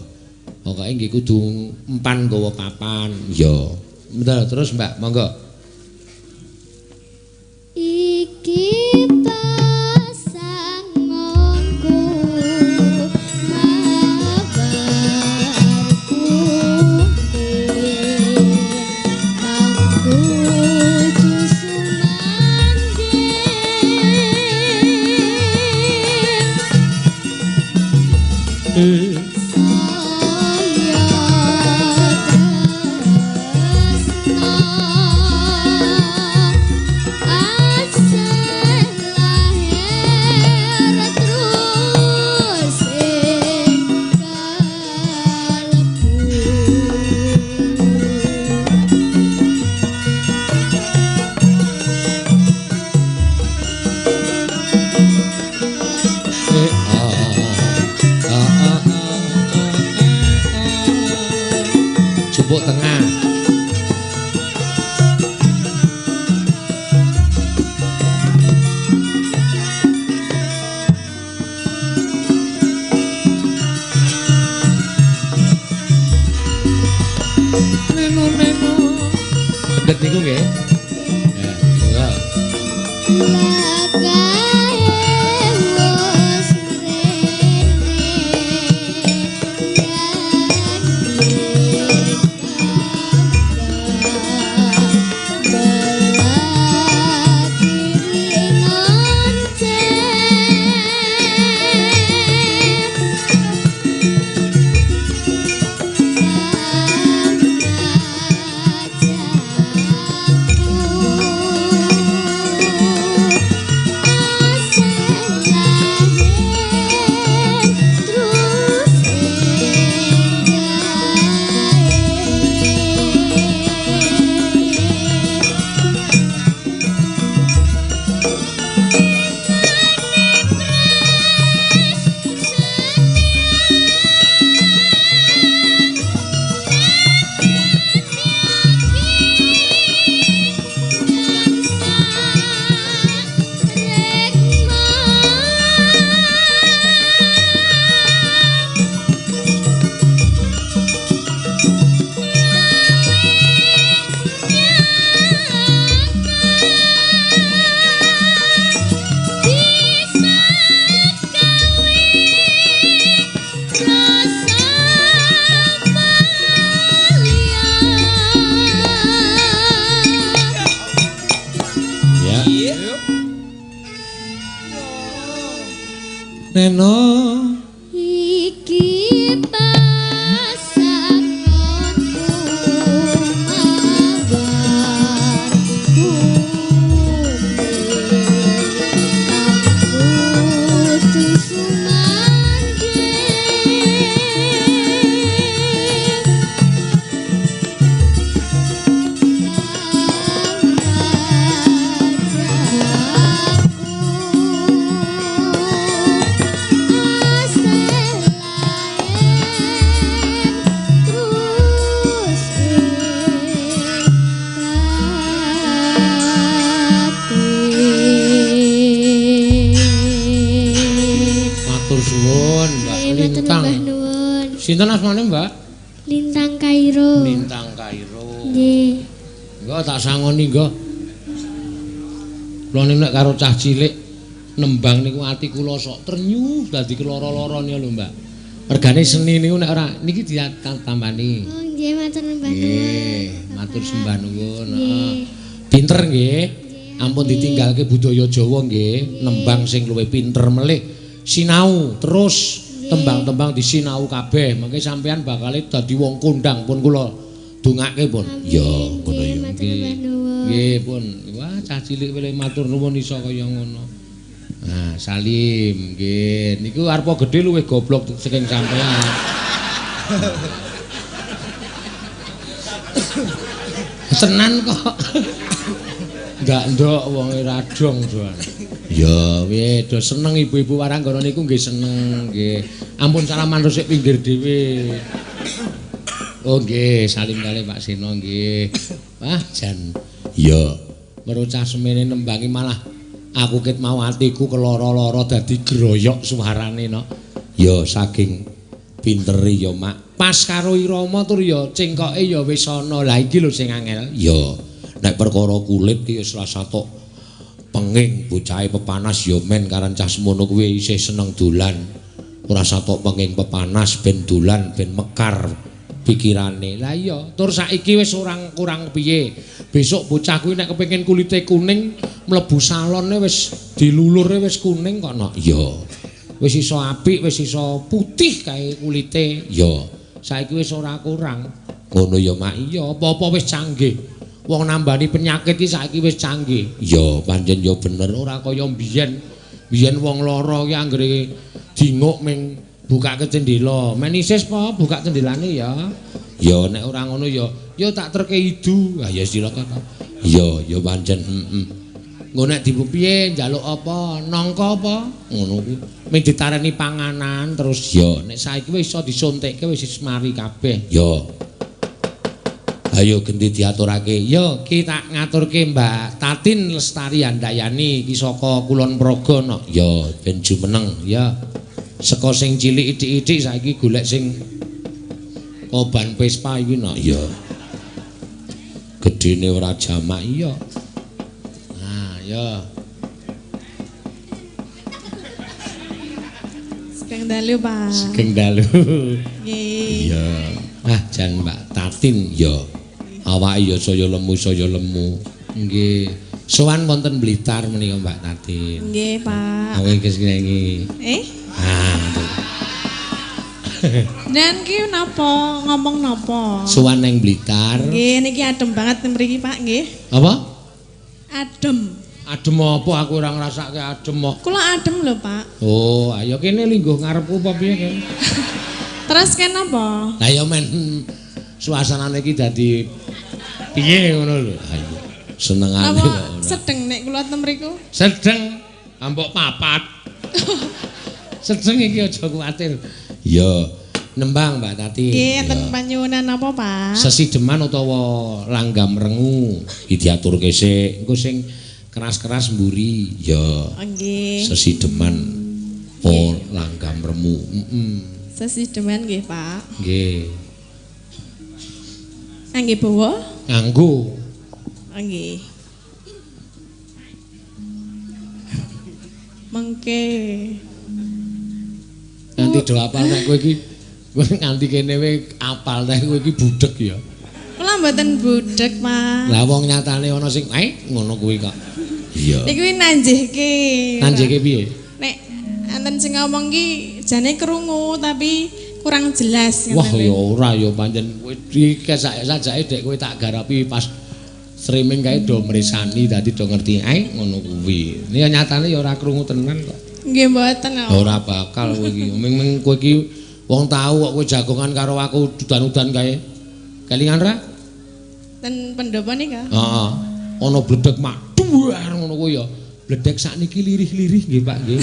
Pokoke nggih kudu empan nggawa papan. Iya. Betul, terus Mbak, monggo. Iki pasanganku mawarku kang kudu sumandhing saya tresna asih lahir terus ing kalbu. Eh, ah, ah, ah, ah, ah, ah. Jupuk tengah. Neno neno. Pendet niku nggih. Ya, monggo. Lakae wis mrene nyanding belah kiri noncen Ya. Neno. Iki pasanganku mawarku kang kudu sumandhing kang rajaku asih laen terus ing batin. Matur suwun, Mbak Nggih, matur Lintang. sembah nuwun. Sinten asmane, Mbak? Lintang Kairo. Lintang Kairo. Nggih. Engko tak sangoni nggo. Kula niku nek karo cah cilik nembang niku ati kula sok trenyuh dadi keloro-loro niku lho, Mbak. Regane seni niku nek ora niki ditambani. Oh nggih, matur sembah nuwun. Nggih, matur sembah nuwun. Nggih. Heeh. Pinter nggih. Ampun amin. Ditinggalke budaya Jawa nggih, nembang sing luwih pinter melih sinau terus. Nggih. Tembang-tembang disinau kabeh, mengke sampean bakal dadi wong kondang pun kula dongake pun. Ya, ngono ya. Nggih, pun. Wah, cah cilik wele matur nuwun iso kaya ngono. Nah, Salim, nggih. Niku arepa gedhe luwih goblok saking sampean. Tenan kok. Enggak ndok wong ora dong, Doan. Ya, piye do seneng ibu-ibu Waranggana niku nggih seneng nggih. Ampun salaman resik pinggir dhewe. Oh nggih, salim kalih Pak Seno nggih. Wah, jan. Ya, merocah semene nembangi malah aku ket mau atiku keloro-loro dadi groyok suarane no. Ya saking pintere ya, Mak. Pas karo irama tur ya cengkoke ya wis ana. Lah iki lho sing angel. Ya, nek perkara kulit ki wis rasa tok penging bocahe pepanas ya men karan cah semono kuwi isih seneng dolan. Ora satok penging pepanas ben dolan ben mekar pikirane. Lah iya, tur saiki wis ora kurang piye. Besok bocah kuwi nek kepengin kulite kuning mlebu salone wis dilulure wis kuning kok no. Iya. Wis iso apik, wis iso putih kae kulite. Iya. Saiki wis ora kurang. Ngono ya, Mak. Iya, apa-apa wis canggih. Wong nambani penyakit iki saiki wis canggih. Iya, pancen ya bener ora kaya mbiyen. Biyen wong lara ki anggere dinguk ming bukake cendela. Men isis po buka cendelane ya. Ya nek ora ngono ya ya tak terke idu. Ah ya silaka ta. Ya ya pancen heeh. Engko nek dipiye njaluk apa? Nangka apa? Ngono kuwi. Ming ditareni panganan terus ya nek saiki wis iso disuntikke wis mari kabeh. Ya. Ayo genti diaturake. Ya ki tak ngaturke Mbak Tatin Lestari Handayani ki saka Kulon Progo no. Ya ben jumeneng ya. Saka sing cilik ithik-ithik saiki golek sing koban Vespa iki no. Ya. Gedene ora jamak iya. Nah, ya. Sugeng dalu, Pak. Sugeng dalu. Nggih. Iya. Ah, jan Mbak Tatin ya. Awake ya saya lemu, saya lemu. Nggih. Sowan wonten Blitar menika Mbak Tatin. Nggih, Pak. Aku iki iki. Eh? Ah, Dan ki napa ngomong napa? Sowan nang Blitar. Nggih, niki adem banget mriki, Pak, nggih. Apa? Adem. Adem apa aku ora ngrasake adem kok. Kula adem lho, Pak. Oh, ayo kene lingguh ngarepku apa piye kene? Terus kene apa? Lah ya men suasanane iki dadi piye ngono lho. Ayo senengane kok ora. Sedeng nek kula ten mriku? Sedeng, ambok papat. Sedeng iki aja kuwatir. Ya, nembang Mbak Tati. Nggih, enten panyuwunan apa, Pak? Sesideman utawa langgam rengu iki diaturke sik. Engko sing keras-keras mburi. Ya. Nggih. Sesideman o langgam remu. Heeh. Sesideman nggih, Pak. Nggih. Ngangge bawa? Nganggo. Nggih. Mengke. Nganti do apal nek kowe iki kowe nganti kene we apal nek kowe iki budheg ya. Kula mboten budheg, Pak. Lah wong nyatane ana sing ngono kuwi kok. Iya. Niku nanjihke. Nanjihke piye? Nek enten sing ngomong ki jane krungu tapi kurang jelas. Wah ya ora ya pancen kowe iki sajake dek kowe tak garapi pas streaming kae do mresani dadi do ngerti ngono kuwi. Ini nyatane ya ora krungu tenan kok. Nggih mboten. Ora bakal kowe iki. Ming kowe iki wong tau kok kowe jagongan karo aku udan-udan kae. Kelingan ra? Ten pendopo nika? Heeh. Ana bledek mak duar ngono kuwi ya. Bledek sakniki lirih-lirih nggih Pak nggih.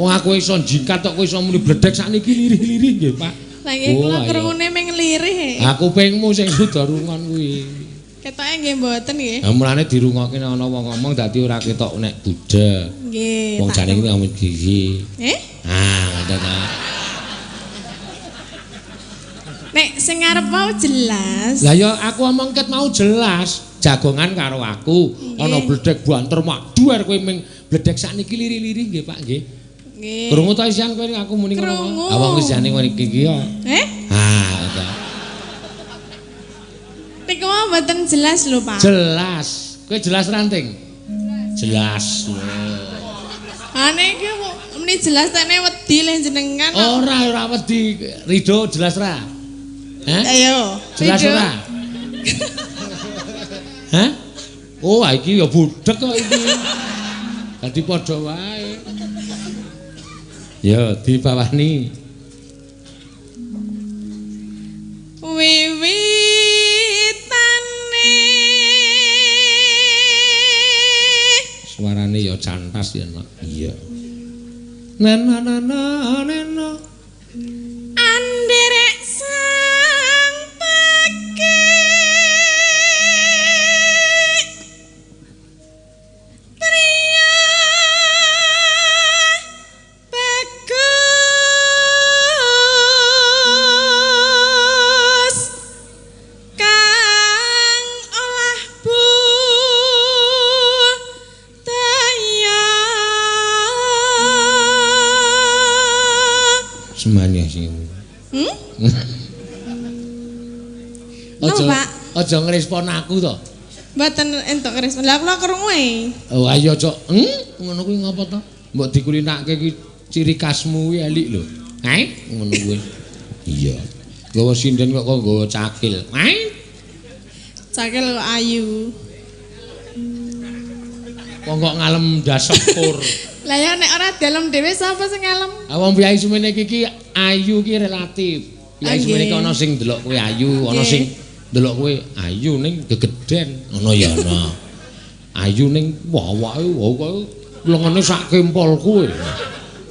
Wong aku iso jingkat kok kowe iso muni bledek sakniki lirih-lirih nggih Pak. Lah nggih kula krungune ming lirih. Aku pengmu sing suda rungon kuwi. Ketoke nggih mboten nggih. Lah mulane dirungokke nek ana wong ngomong dadi ora ketok nek budheg. Nggih. Wong jane iki ngomong gigi. Eh? Ah, ngoten ta. Nek sing ngarep mau jelas. Lah ya aku omong ket mau jelas. Jagongan karo aku, ana bledek banter mak duar kowe ming bledek sakniki liri-liri nggih Pak nggih. Nggih. Krungu ta isian kowe aku muni ngono. Ah wong isine ngene iki ya. Eh? Ah, ngoten. Niku mau mboten jelas lho, Pak. Jelas. Kowe jelas ranting? Jelas. Ah niki Muni jelas tekne wedi le jenengan. Ora, ora wedi. Ridho jelas ra? Hah? Ayo. Jelas ora? Hah? Oh, iki ya budhek kok iki. Dadi padha wae. Ya, dibawani. Wiwitane suarane ya cantas ya, Nak. Iya. Nena nena nena anderek sang pake pria bagus kang olah budaya. Semane sing. Aja, aja ngrespon aku to. Mboten entuk ngrespon. Lah kula krungu e. Oh ayo aja. Ngono kuwi ngapa to? Mbok dikulinake kuwi ciri khasmu kuwi elik lho. Heh, ngono kuwi. Iya. Gawa sinden kok kok nggawa cakil. Heh. Cakil kok ayu. Wong kok ngalem dasepur. Lah ya nek ora dalem dhewe sapa sing ngalem? Ah wong priyayi semene iki ayu ki relatif. Priyayi semene iki ana sing ndelok kowe ayu, ana sing ndelok kowe ayu ning gegeden, ngono ya ana. Ayu ning awake kok lengene sak kempol kowe.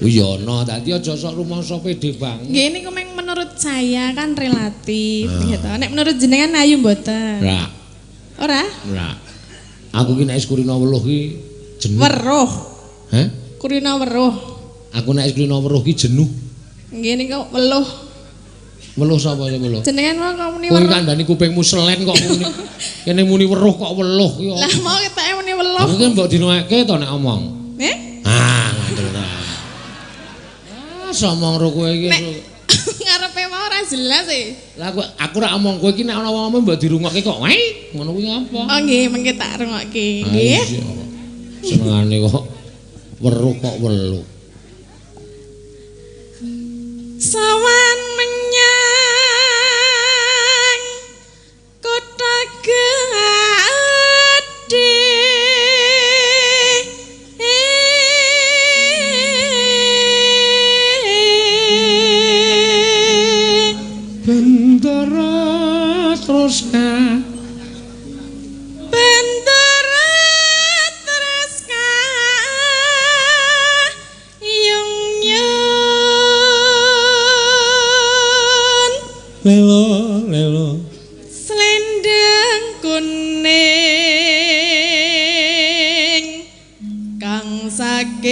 Oh ya ana, dadi aja sok rumangsa pede banget. Nggih niku meng menurut saya kan relatif gitu. Nek menurut jenengan ayu mboten? Ora. Ora? Ora. Aku ki nek wis kulino weluh ki jenuh. Weruh. Hah? Kulino weruh. Aku nek wis kulino weruh ki jenuh. Nggih niku weluh. Weluh sapa sing weluh? Jenengan wae kok muni weruh. Kowe kandhani kupingmu selen kok muni. Kene muni weruh kok weluh ki. Lah mau ketake muni weluh. Aku ki mbok dinokake to nek omong. Nggih? Ah, ngandel ta. Ah, somong ro kowe iki. Ngarepe wae ora jelas e. Lah aku ora omong kowe iki nek ana wong omong mbok dirungokke kok. Weh, ngono kuwi ngapa? Oh nggih, mengke tak rungokke. Nggih. Senengane kok weruh kok weluh. Sawan menyang kota gedhe. Bendara terus ka Bendara terus ka yung yun lelo lelo selendang kuning kang saking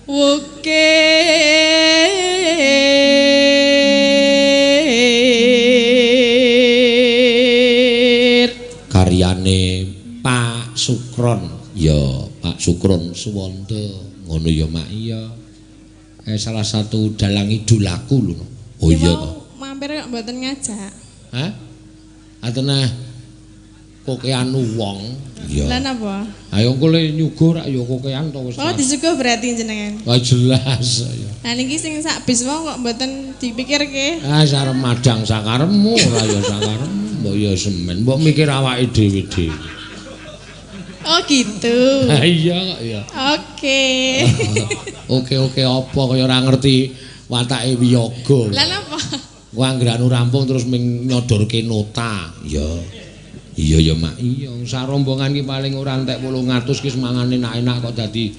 wukir. Karyane Pak Sukron. Ya, Pak Sukron Suwanda. Ngono ya, Mak. Iya. Salah satu dalang idolaku lho. Oh iya to. Mampir kok mboten ngajak. Hah? Atenah kokean wong. Iya. Lah napa? Ayo engko le nyuguh rak ya kokean to wis. Oh, disuguh berarti jenengan. Wah jelas ya. Lah niki sing sak bis wong kok mboten dipikirke. Ah sarem madang sakarepmu ora ya sakarepmu. Mbok ya semen, mbok mikir awake dhewe-dhewe. Oh gitu. Ha iya kok ya. Oke. Oke-oke apa kaya ora ngerti watake wiyaga. Lah napa? Ku anggeranu rampung terus ming nyodorke nota. Iya. Iya ya, Mak. Iya, sak rombongan ki paling ora entek 800 ki semangane enak-enak kok dadi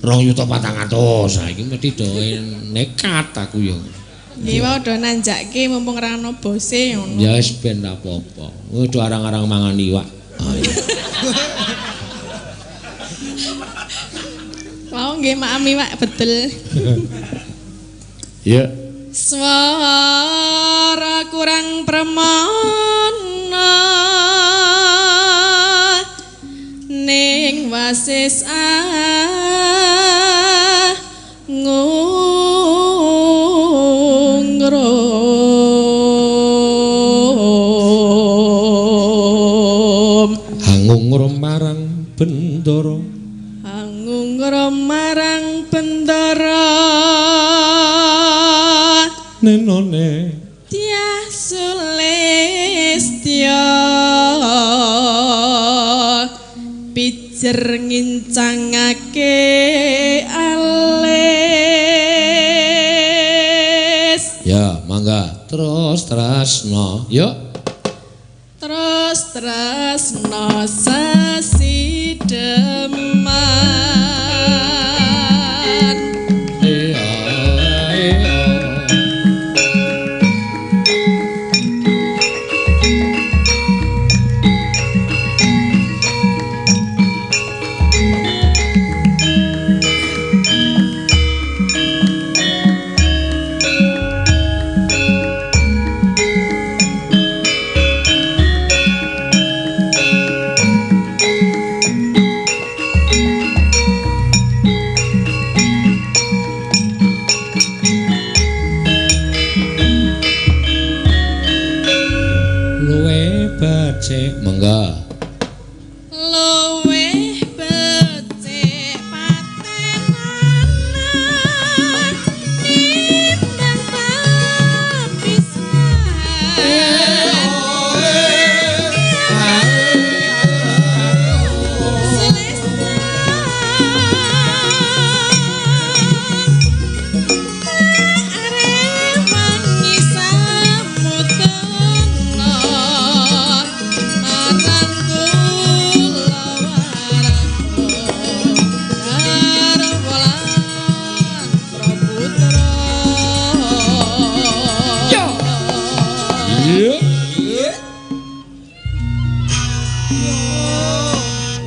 2.400.000. Ha iki mesti do nekat aku ya. Nggih wae do nanjake mumpung ora ana bose ngono. Ya wis ben apa-apa. Kowe do arang-arang mangan iwak. Ah iya. Mau nggih maem iwak betul. Iya. Swara kurang premana ning wasis angungrum. Hangungrum marang Bendara. Sungkara marang Bendara Nenone Dyah Sulistya pijer ngincangake alis. Ya, mangga terus tresno. Yuk. Terus tresno sesideman. Iya, iya. Luwe becik, mangga. Luwih becik patenana timbang papisahan.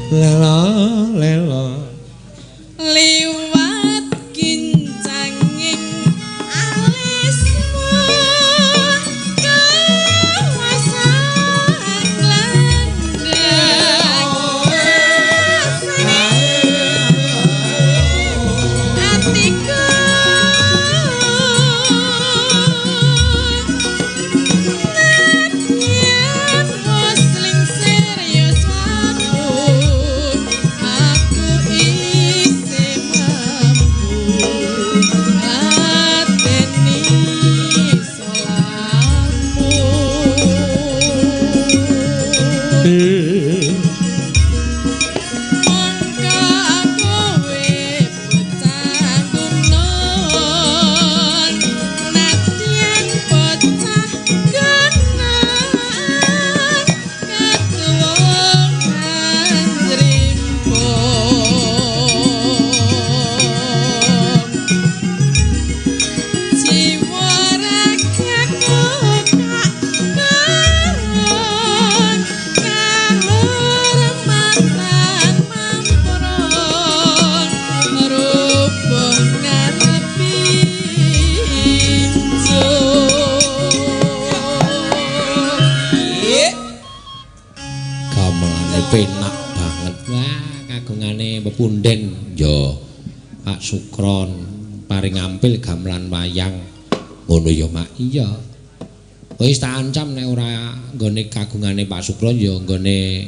Lela lela Liwat kincanging alismu kawasang landheng atiku nadyan wis lingsir yuswaku aku isih mampu ngladeni salahmu. Mongko kowe bocah gunung nadyan bocah gunung ketuwung rimpung jiwa ragaku tak turun kahormatan mampurun rubuh ngarepi injur. Gamelane penak banget. Wah, kagungane pepunden ya Pak Sukron paring ampil gamelan wayang. Ngono ya, Mak. Iya. Wis tak ancam nek ora nggone kagungane Pak Sukron ya nggone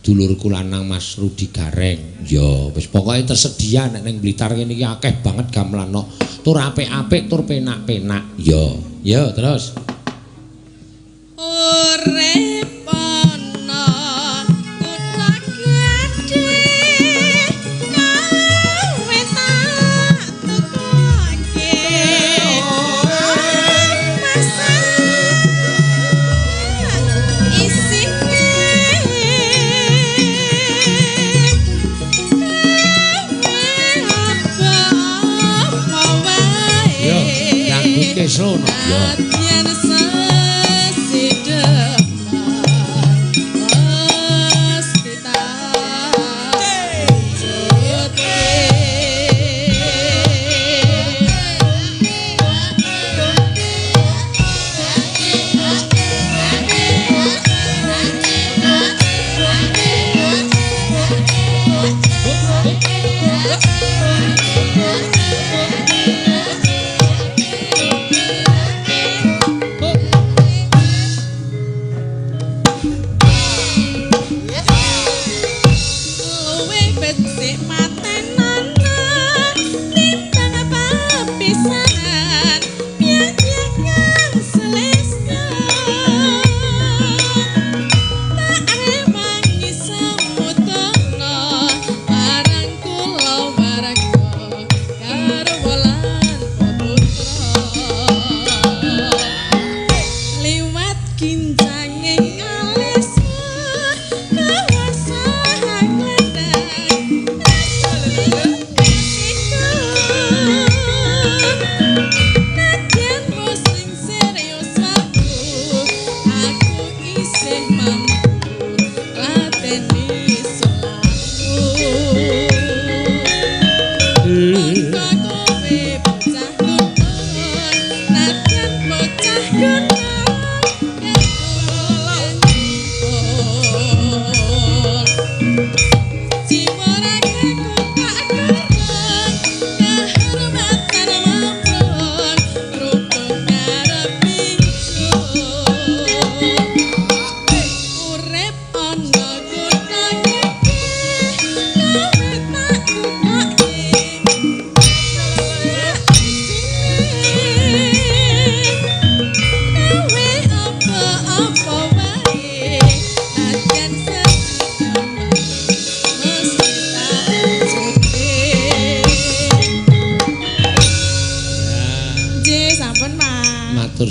dulurku lanang Mas Rudi Gareng. Ya, wis pokoke tersedia nek ning Blitar kene iki akeh banget gamelan kok. Tur apik-apik, tur penak-penak. Ya, ya terus. Urip ana kutha gedhe kowe tak tukoke masak isine kowe apa wae. Ya, dangdut kesrono. Ya. Nadyan sesideman mesti tak wujudke. Oh.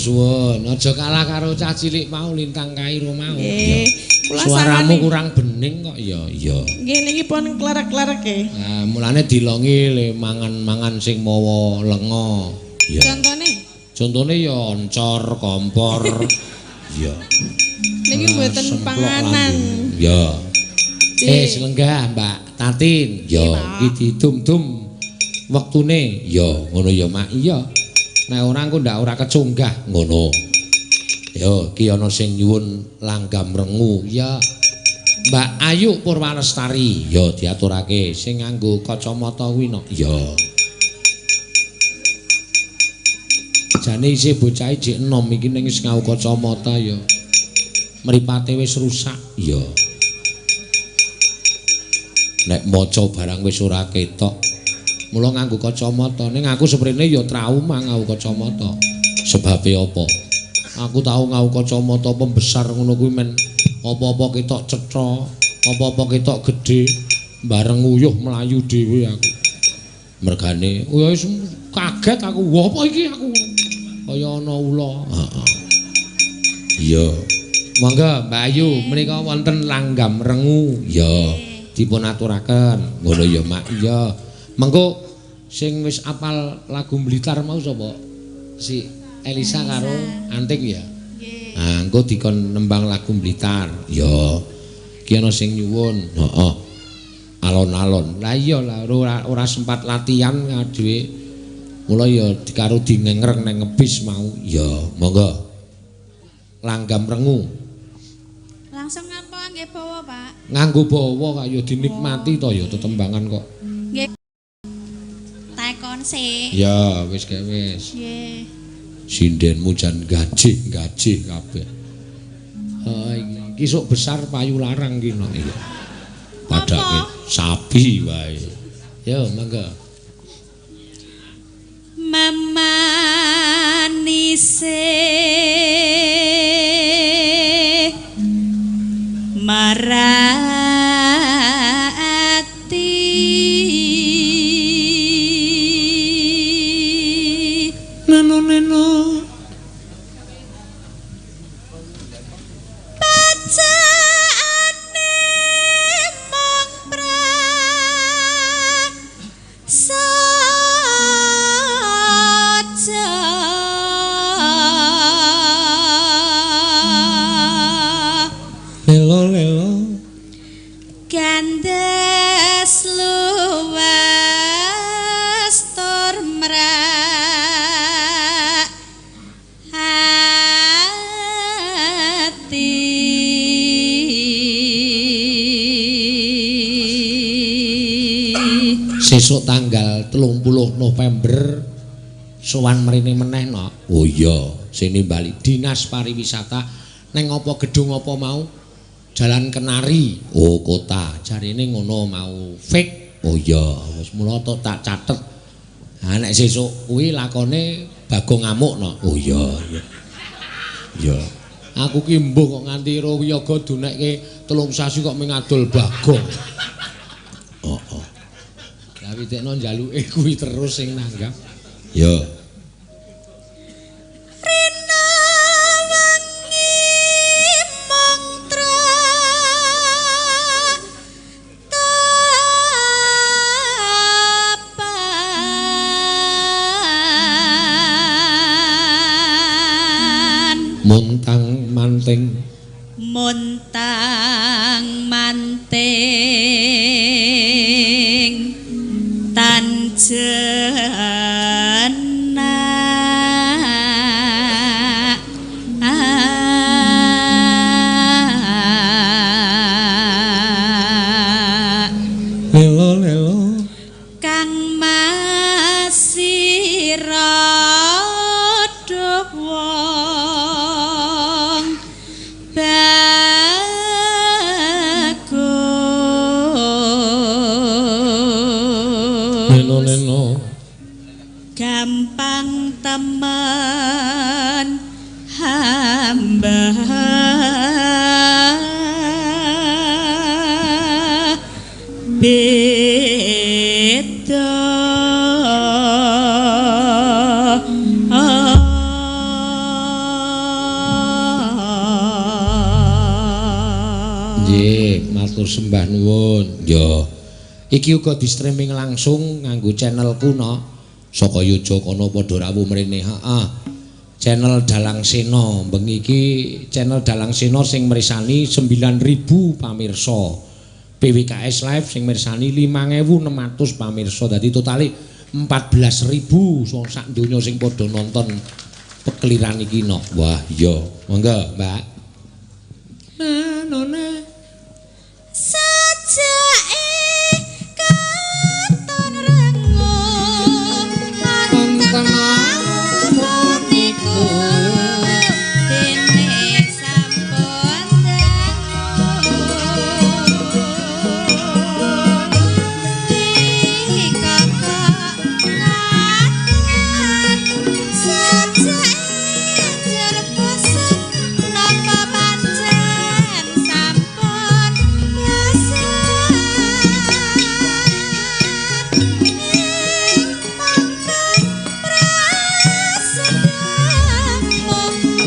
Suwun, aja kalah karo cah cilik mau lintang kairo mau. Nggih. Suaramu kurang bening kok ya. Iya. Nggih niki pun klerek-klereke. Lah mulane dilongi le mangan-mangan sing mawa lenga. Iya. Contone? Contone ya oncor, kompor. Iya. Niki mboten panganan. Iya. Selenggah Mbak Tatin. Ya, iki didum-dum wektune. Ya, ngono ya Mak. Iya. Nek ora engko ndak ora kecunggah ngono. Yo iki ana sing nyuwun langgam rengu. Ya Mbak Ayu Purwalestari. Ya diaturake sing nganggo kacamata kuwi no. Ya. Jane isih bocah jek enom iki ning wis nganggo kacamata ya. Mripate wis rusak. Ya. Nek maca barang wis ora ketok. Mula nganggo kacamata. Ning aku seprene ya trauma nganggo kacamata. Sebabe apa? Aku tau nganggo kacamata pembesar ngono kuwi men apa-apa ketok cetha, apa-apa ketok gedhe, bareng nguyuh mlayu dhewe aku. Mergane, ya wis kaget aku. Wah, apa iki aku? Kaya ana ula. Heeh. Iya. Monggo Mbak Ayu, menika wonten langgam rengu. Ya, dipun aturaken. Ngono ya, Mak. Iya. Mengko sing wis apal lagu Blitar mau sapa? Si Elisa karo Anting ya. Nggih. Nah, engko dikon nembang lagu Blitar. Ya. Ki ana sing nyuwun. Heeh. Alon-alon. Lah iya lah ora sempat latihan dhewe. Mula ya karo dingengreng nang ngebis mau. Ya, monggo. Langgam rengu. Langsung apa nggih bawa, Pak? Nganggo bawa kaya dinikmati to ya tetembangan kok. Nggih. Takon sik. Ya, wis kae wis. Nggih. Sindenmu jan gajih-gajih kabeh. Heeh, iki sok besar payu larang ki no. Iya. Padake sapi wae. Yo, monggo. Memanise marati neno neno bacaane mong prasaja lelo lelo gandes luwes tur mrak ati. Sesuk tanggal 30 November sowan mrene meneh no. Oh iya, sing nimbali Dinas Pariwisata neng apa gedung apa mau? Jalan Kenari. Oh, kota. Jarine ngono mau fake. Oh iya, wis mula tak catet. Ha nek sesuk kuwi lakone Bagong ngamuk no. Oh iya, iya. Iya. Aku ki mbuh kok nganti wiyaga dunekke 3 sasi kok mung ngadol Bagong. Heeh. Lah witekno njaluke kuwi terus sing nanggap. Ya. Rina wengi mung tratapan Muntang manting muntang manting ranting tan jenak lelo lelo kang masira wong bagus lelo lelo gampang temen hamba beda. Nggih, matur sembah nuwun. Ya. Iki uga di streaming langsung nganggo channelku no. Saka Yogyakarta padha rawuh mrene. Heeh. Channel Dalang Sena. Bengi iki channel Dalang Sena sing mirsani 9.000 pamirsa. PWKS Live sing mirsani 5.600 pamirsa. Dadi totale 14.000 wong sak donya sing padha nonton pekeliran iki no. Wah, iya. Monggo, Mbak. Nona. Sajake katon renguh wonten niku dene sampun dangu dikokok ngaten sajake njur bosen napa pancen sampun biasa ing pangkon prasedamu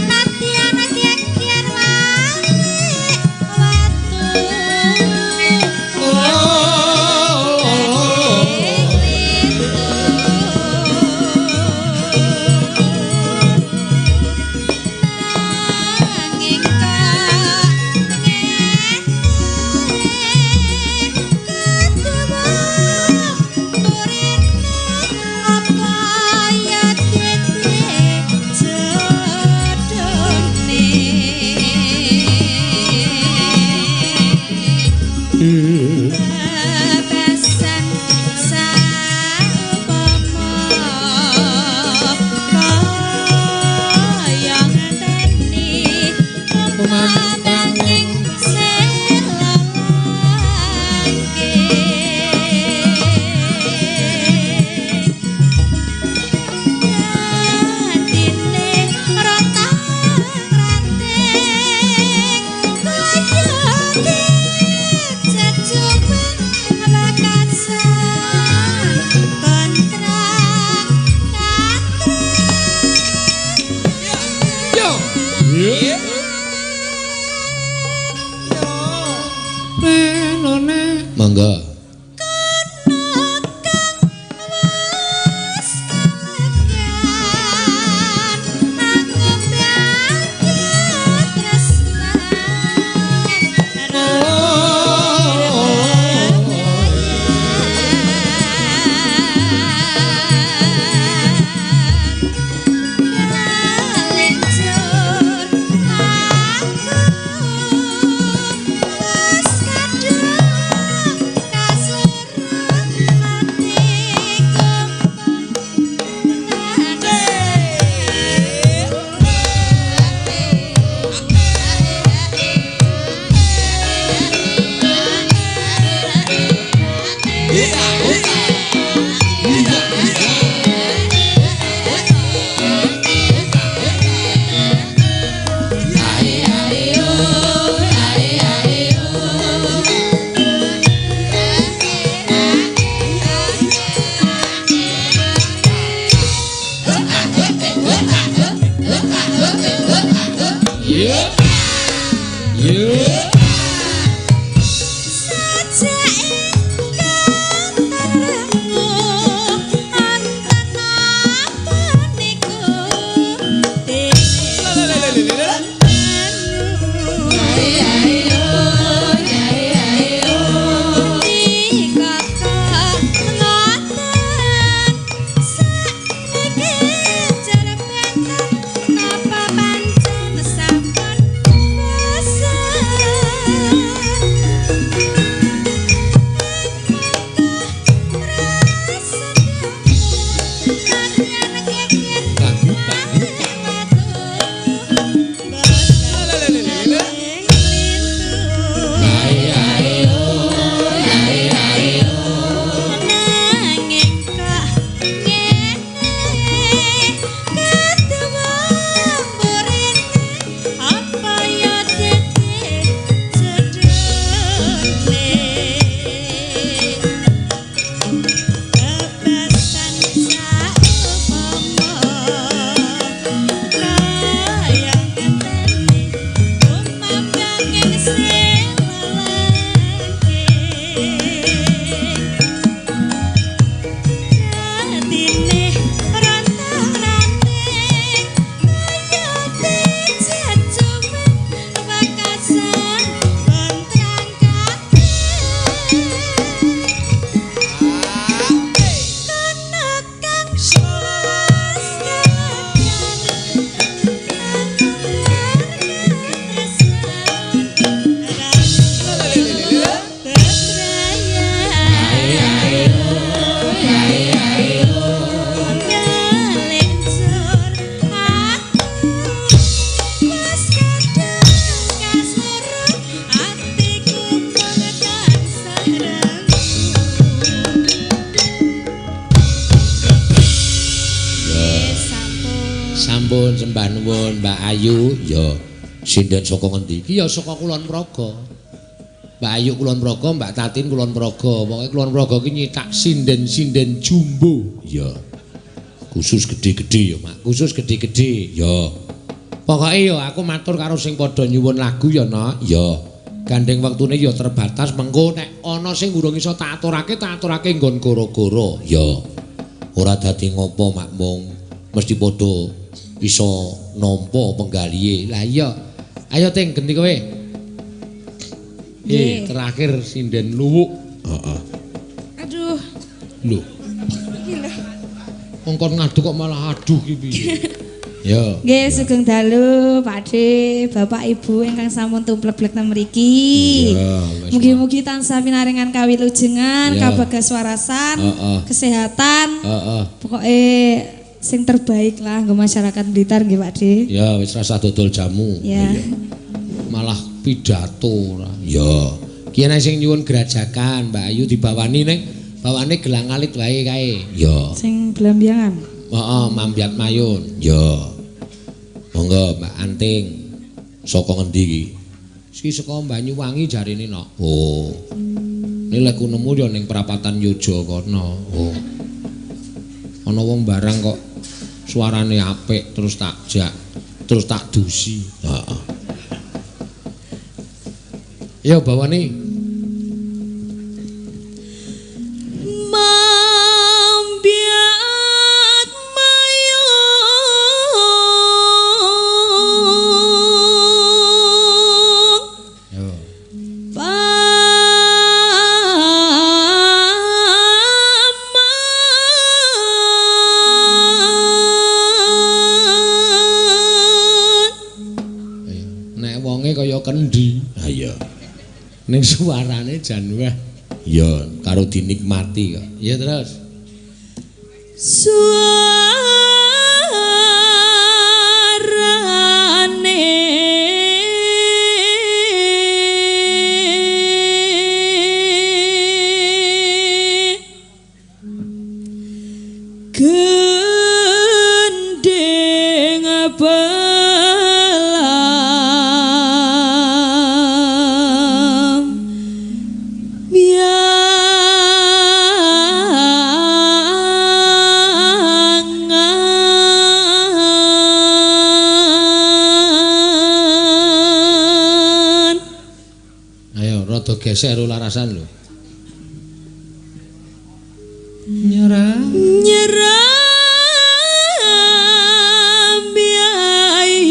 nadyan geger walik watu nanging kok ngene ketuwa burine apa ya dadi jodone bebasan saupama kaya ngenteni kumandanging selangke dadine rontang ranting kaya dijejuben lekasan kontrak katring. Yo. Nona. Monggo. Kono kang wis kalegan anggobyake tresnan balik jur aku wis kadung Sampun sembah nuwun Mbak Ayu. Ya, sinden saka ngendi? Iki ya saka Kulon Progo. Mbak Ayu Kulon Progo, Mbak Tatin Kulon Progo. Pokoke Kulon Progo ki nyitak sinden-sinden jumbo. Ya. Khusus gedhe-gedhe ya, Mak. Khusus gedhe-gedhe. Ya. Pokoke ya aku matur karo sing padha nyuwun lagu ya, Nak. Ya. Gandeng wektune ya terbatas, mengko nek ana sing urung iso tak aturake, tak aturake nggon goro-goro. Ya. Ora dadi ngopo, Mak, mung mesti padha iso nampa penggalihe. Lah iya. Ayo Ting, genti kowe. Terakhir sinden Luwuk. Heeh. Aduh. Lho. Iki lho. Wong kon ngaduk kok malah aduh ki piye? Ya. Nggih, sugeng dalu Pakde, Bapak Ibu ingkang sampun tumplek-blek nang mriki. Mugi-mugi tansah pinaringan kawilujengan, kabagaswarasan, kesehatan. Heeh. Pokoke sing terbaik lah nggo masyarakat Blitar nggih Pakde. Ya, wis rasa dodol jamu. Ya. Malah pidato ora. Ya. Ki ana sing nyuwun grajakan, Mbak Ayu dibawani ning bawane gelang alit wae kae. Ya. Sing blambiangan. Heeh, mambiat mayun. Ya. Monggo Mbak Anting. Saka ngendi iki? Iki saka Banyuwangi jarine, Nok. Oh. Ini lek ku nemu ya ning prapatan Yojo kono. Oh. Ana wong barang kok suarane apik terus tak jak, terus tak dusi. Heeh. Yo bawane. Mambiat mayun. Yo. Paman. Nek wonge kaya kendi. Ha iya. Ning suarane jan wah. Ya karo dinikmati kok. Ya terus. Suarane gending belam biangan. Ayo rada gesek ro larasan lho. Nyerah. Nyerah biai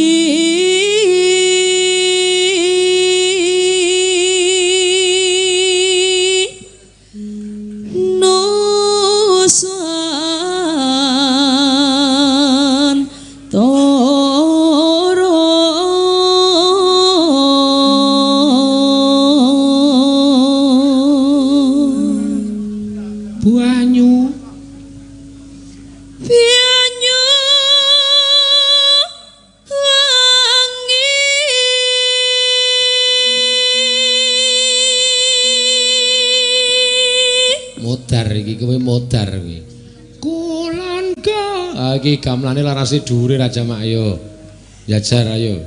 nusan toro. Banyu. Banyu wangi. Modar iki kowe modar kowe. Kulon ga. Ah iki gamelane larase dhuwure Raja Mak ayo. Jajar ayo.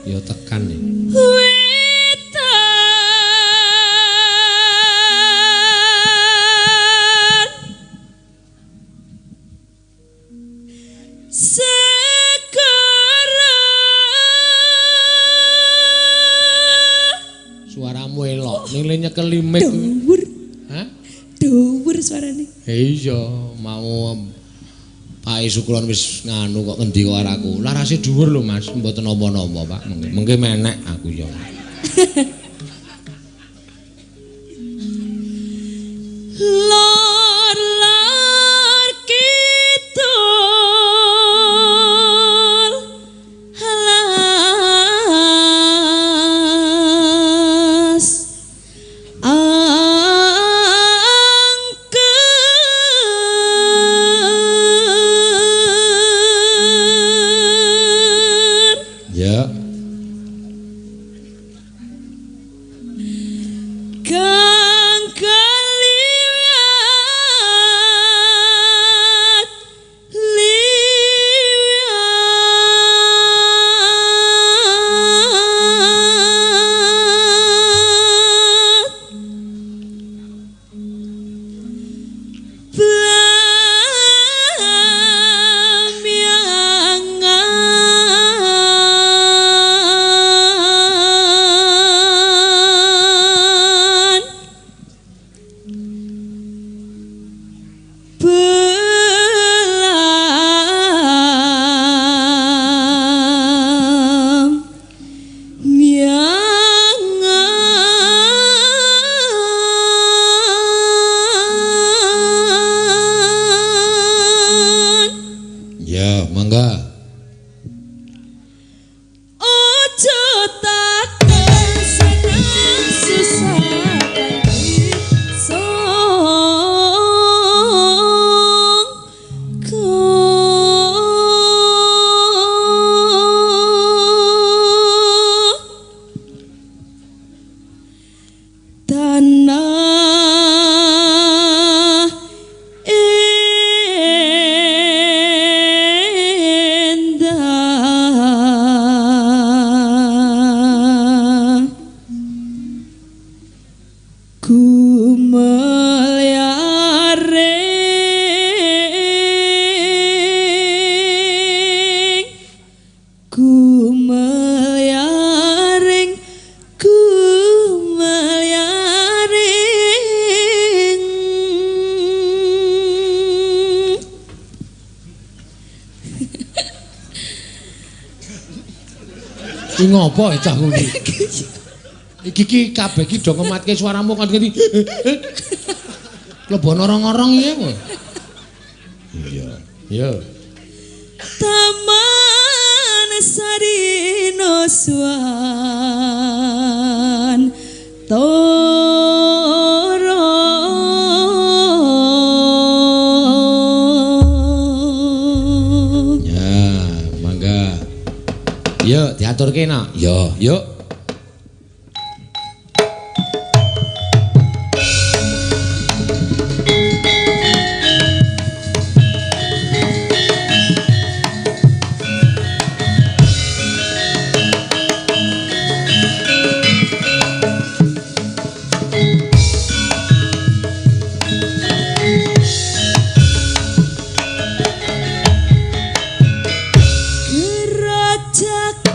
Ya tekan nih. Wetan segara. Suaramu elok ning le nyekeli mic. Dhuwur. Hah? Dhuwur suarane. Iya, mau Pak Sukulon wis nganu kok ngendi kok aku. Larase dhuwur lho Mas, mboten napa-napa Pak. Mengke mengke menek aku ya. Lor lor kidul alas angker. Ya. Iki ngopo cah kuwi? Iki ki kabeh ki do ngematke suaramu kan ngene. Klebon orong-orong iki kowe. Iya. Iya. Taman Sarino Swan Toro. Ya, mangga. Yuk, diaturke no. Yo, yuk. Gerajakan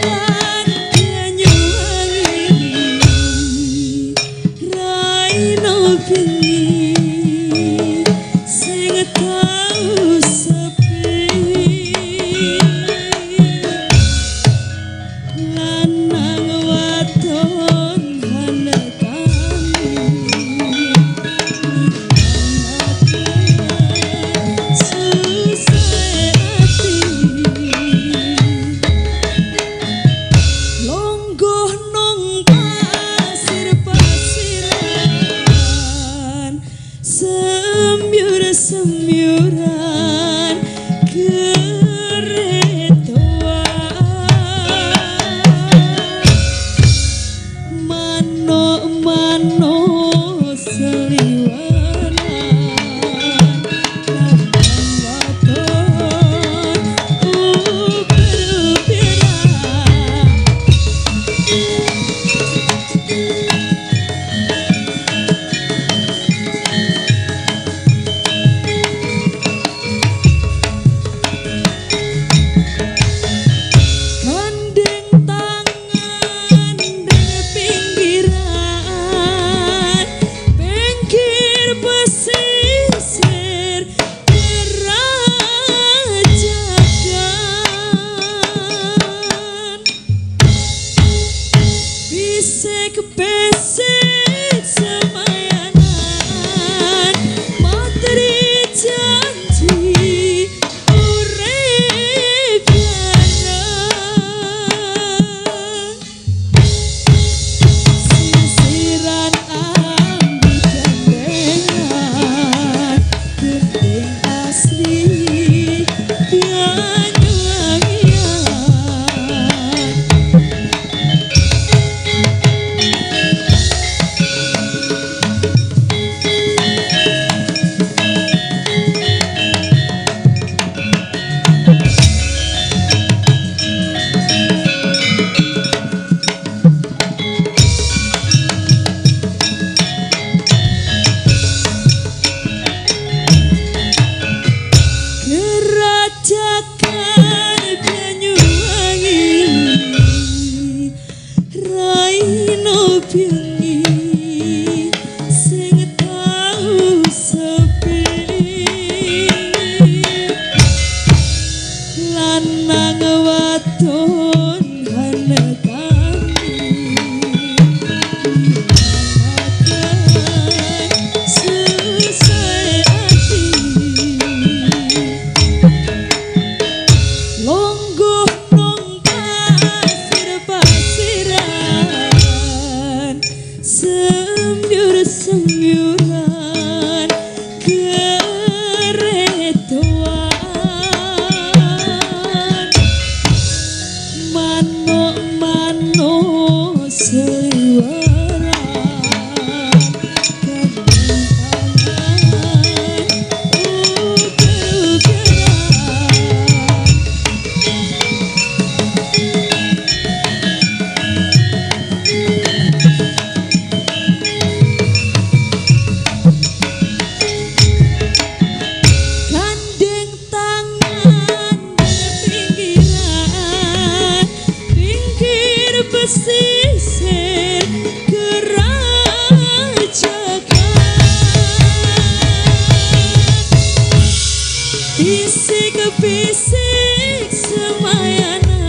Bisik-bisik semayanan.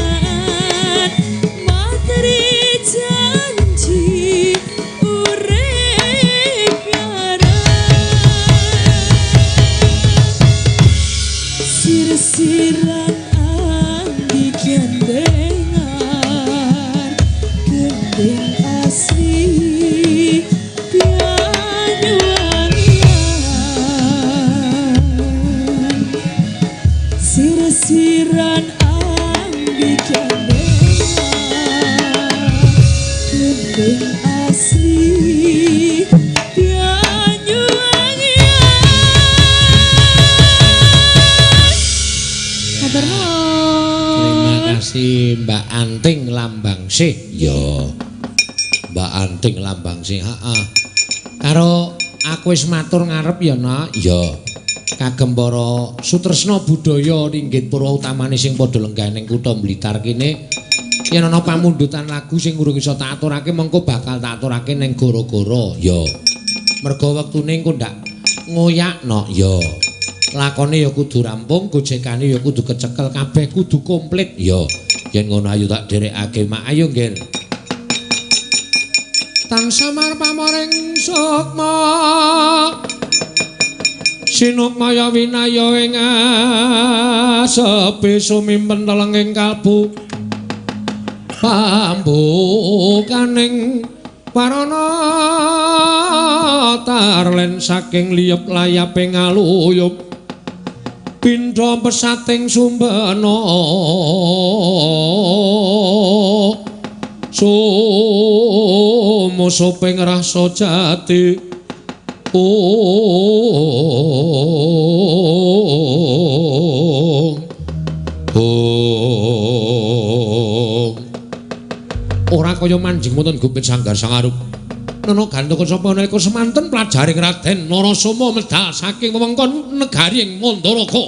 Sir-siran anggi gendengan, gendeng asli Banyuwangian. Sir-siran anggi gendengan, gendeng asli Banyuwangian. Matur nuwun. Terima kasih Mbak Anting Lambangsih. Ya. Mbak Anting Lambangsih, heeh. Karo aku wis matur ngarep ya, Nak. Ya. Kagem para sutresna budaya ringgit purwa utamane sing padha lenggah ning kutha Blitar kene. Yen ana pamundutan lagu sing urung iso tak aturake mengko bakal tak aturake ning goro-goro. Ya. Merga wektune engko ndak ngoyakno. Ya. Lakone ya kudu rampung, gojekane ya kudu kecekel, kabeh kudu komplit. Ya. Yen ngono ayo tak dherekake, Mak. Ayo, Nggir. Tansah pamoring sukma sinukmaya winaya ing asepi sumimpen telenging kalbu pambukaning warana tarlen saking liyep layaping aluyup pindha pesating sumbena sumusuping rasa jati. Ong ong ora kaya manjing wonten gupit sanggar sangarup nana gantaka sapa nalika semanten pelajaring Raden Narasoma medal saking wewengkon negari ing Mandaraka.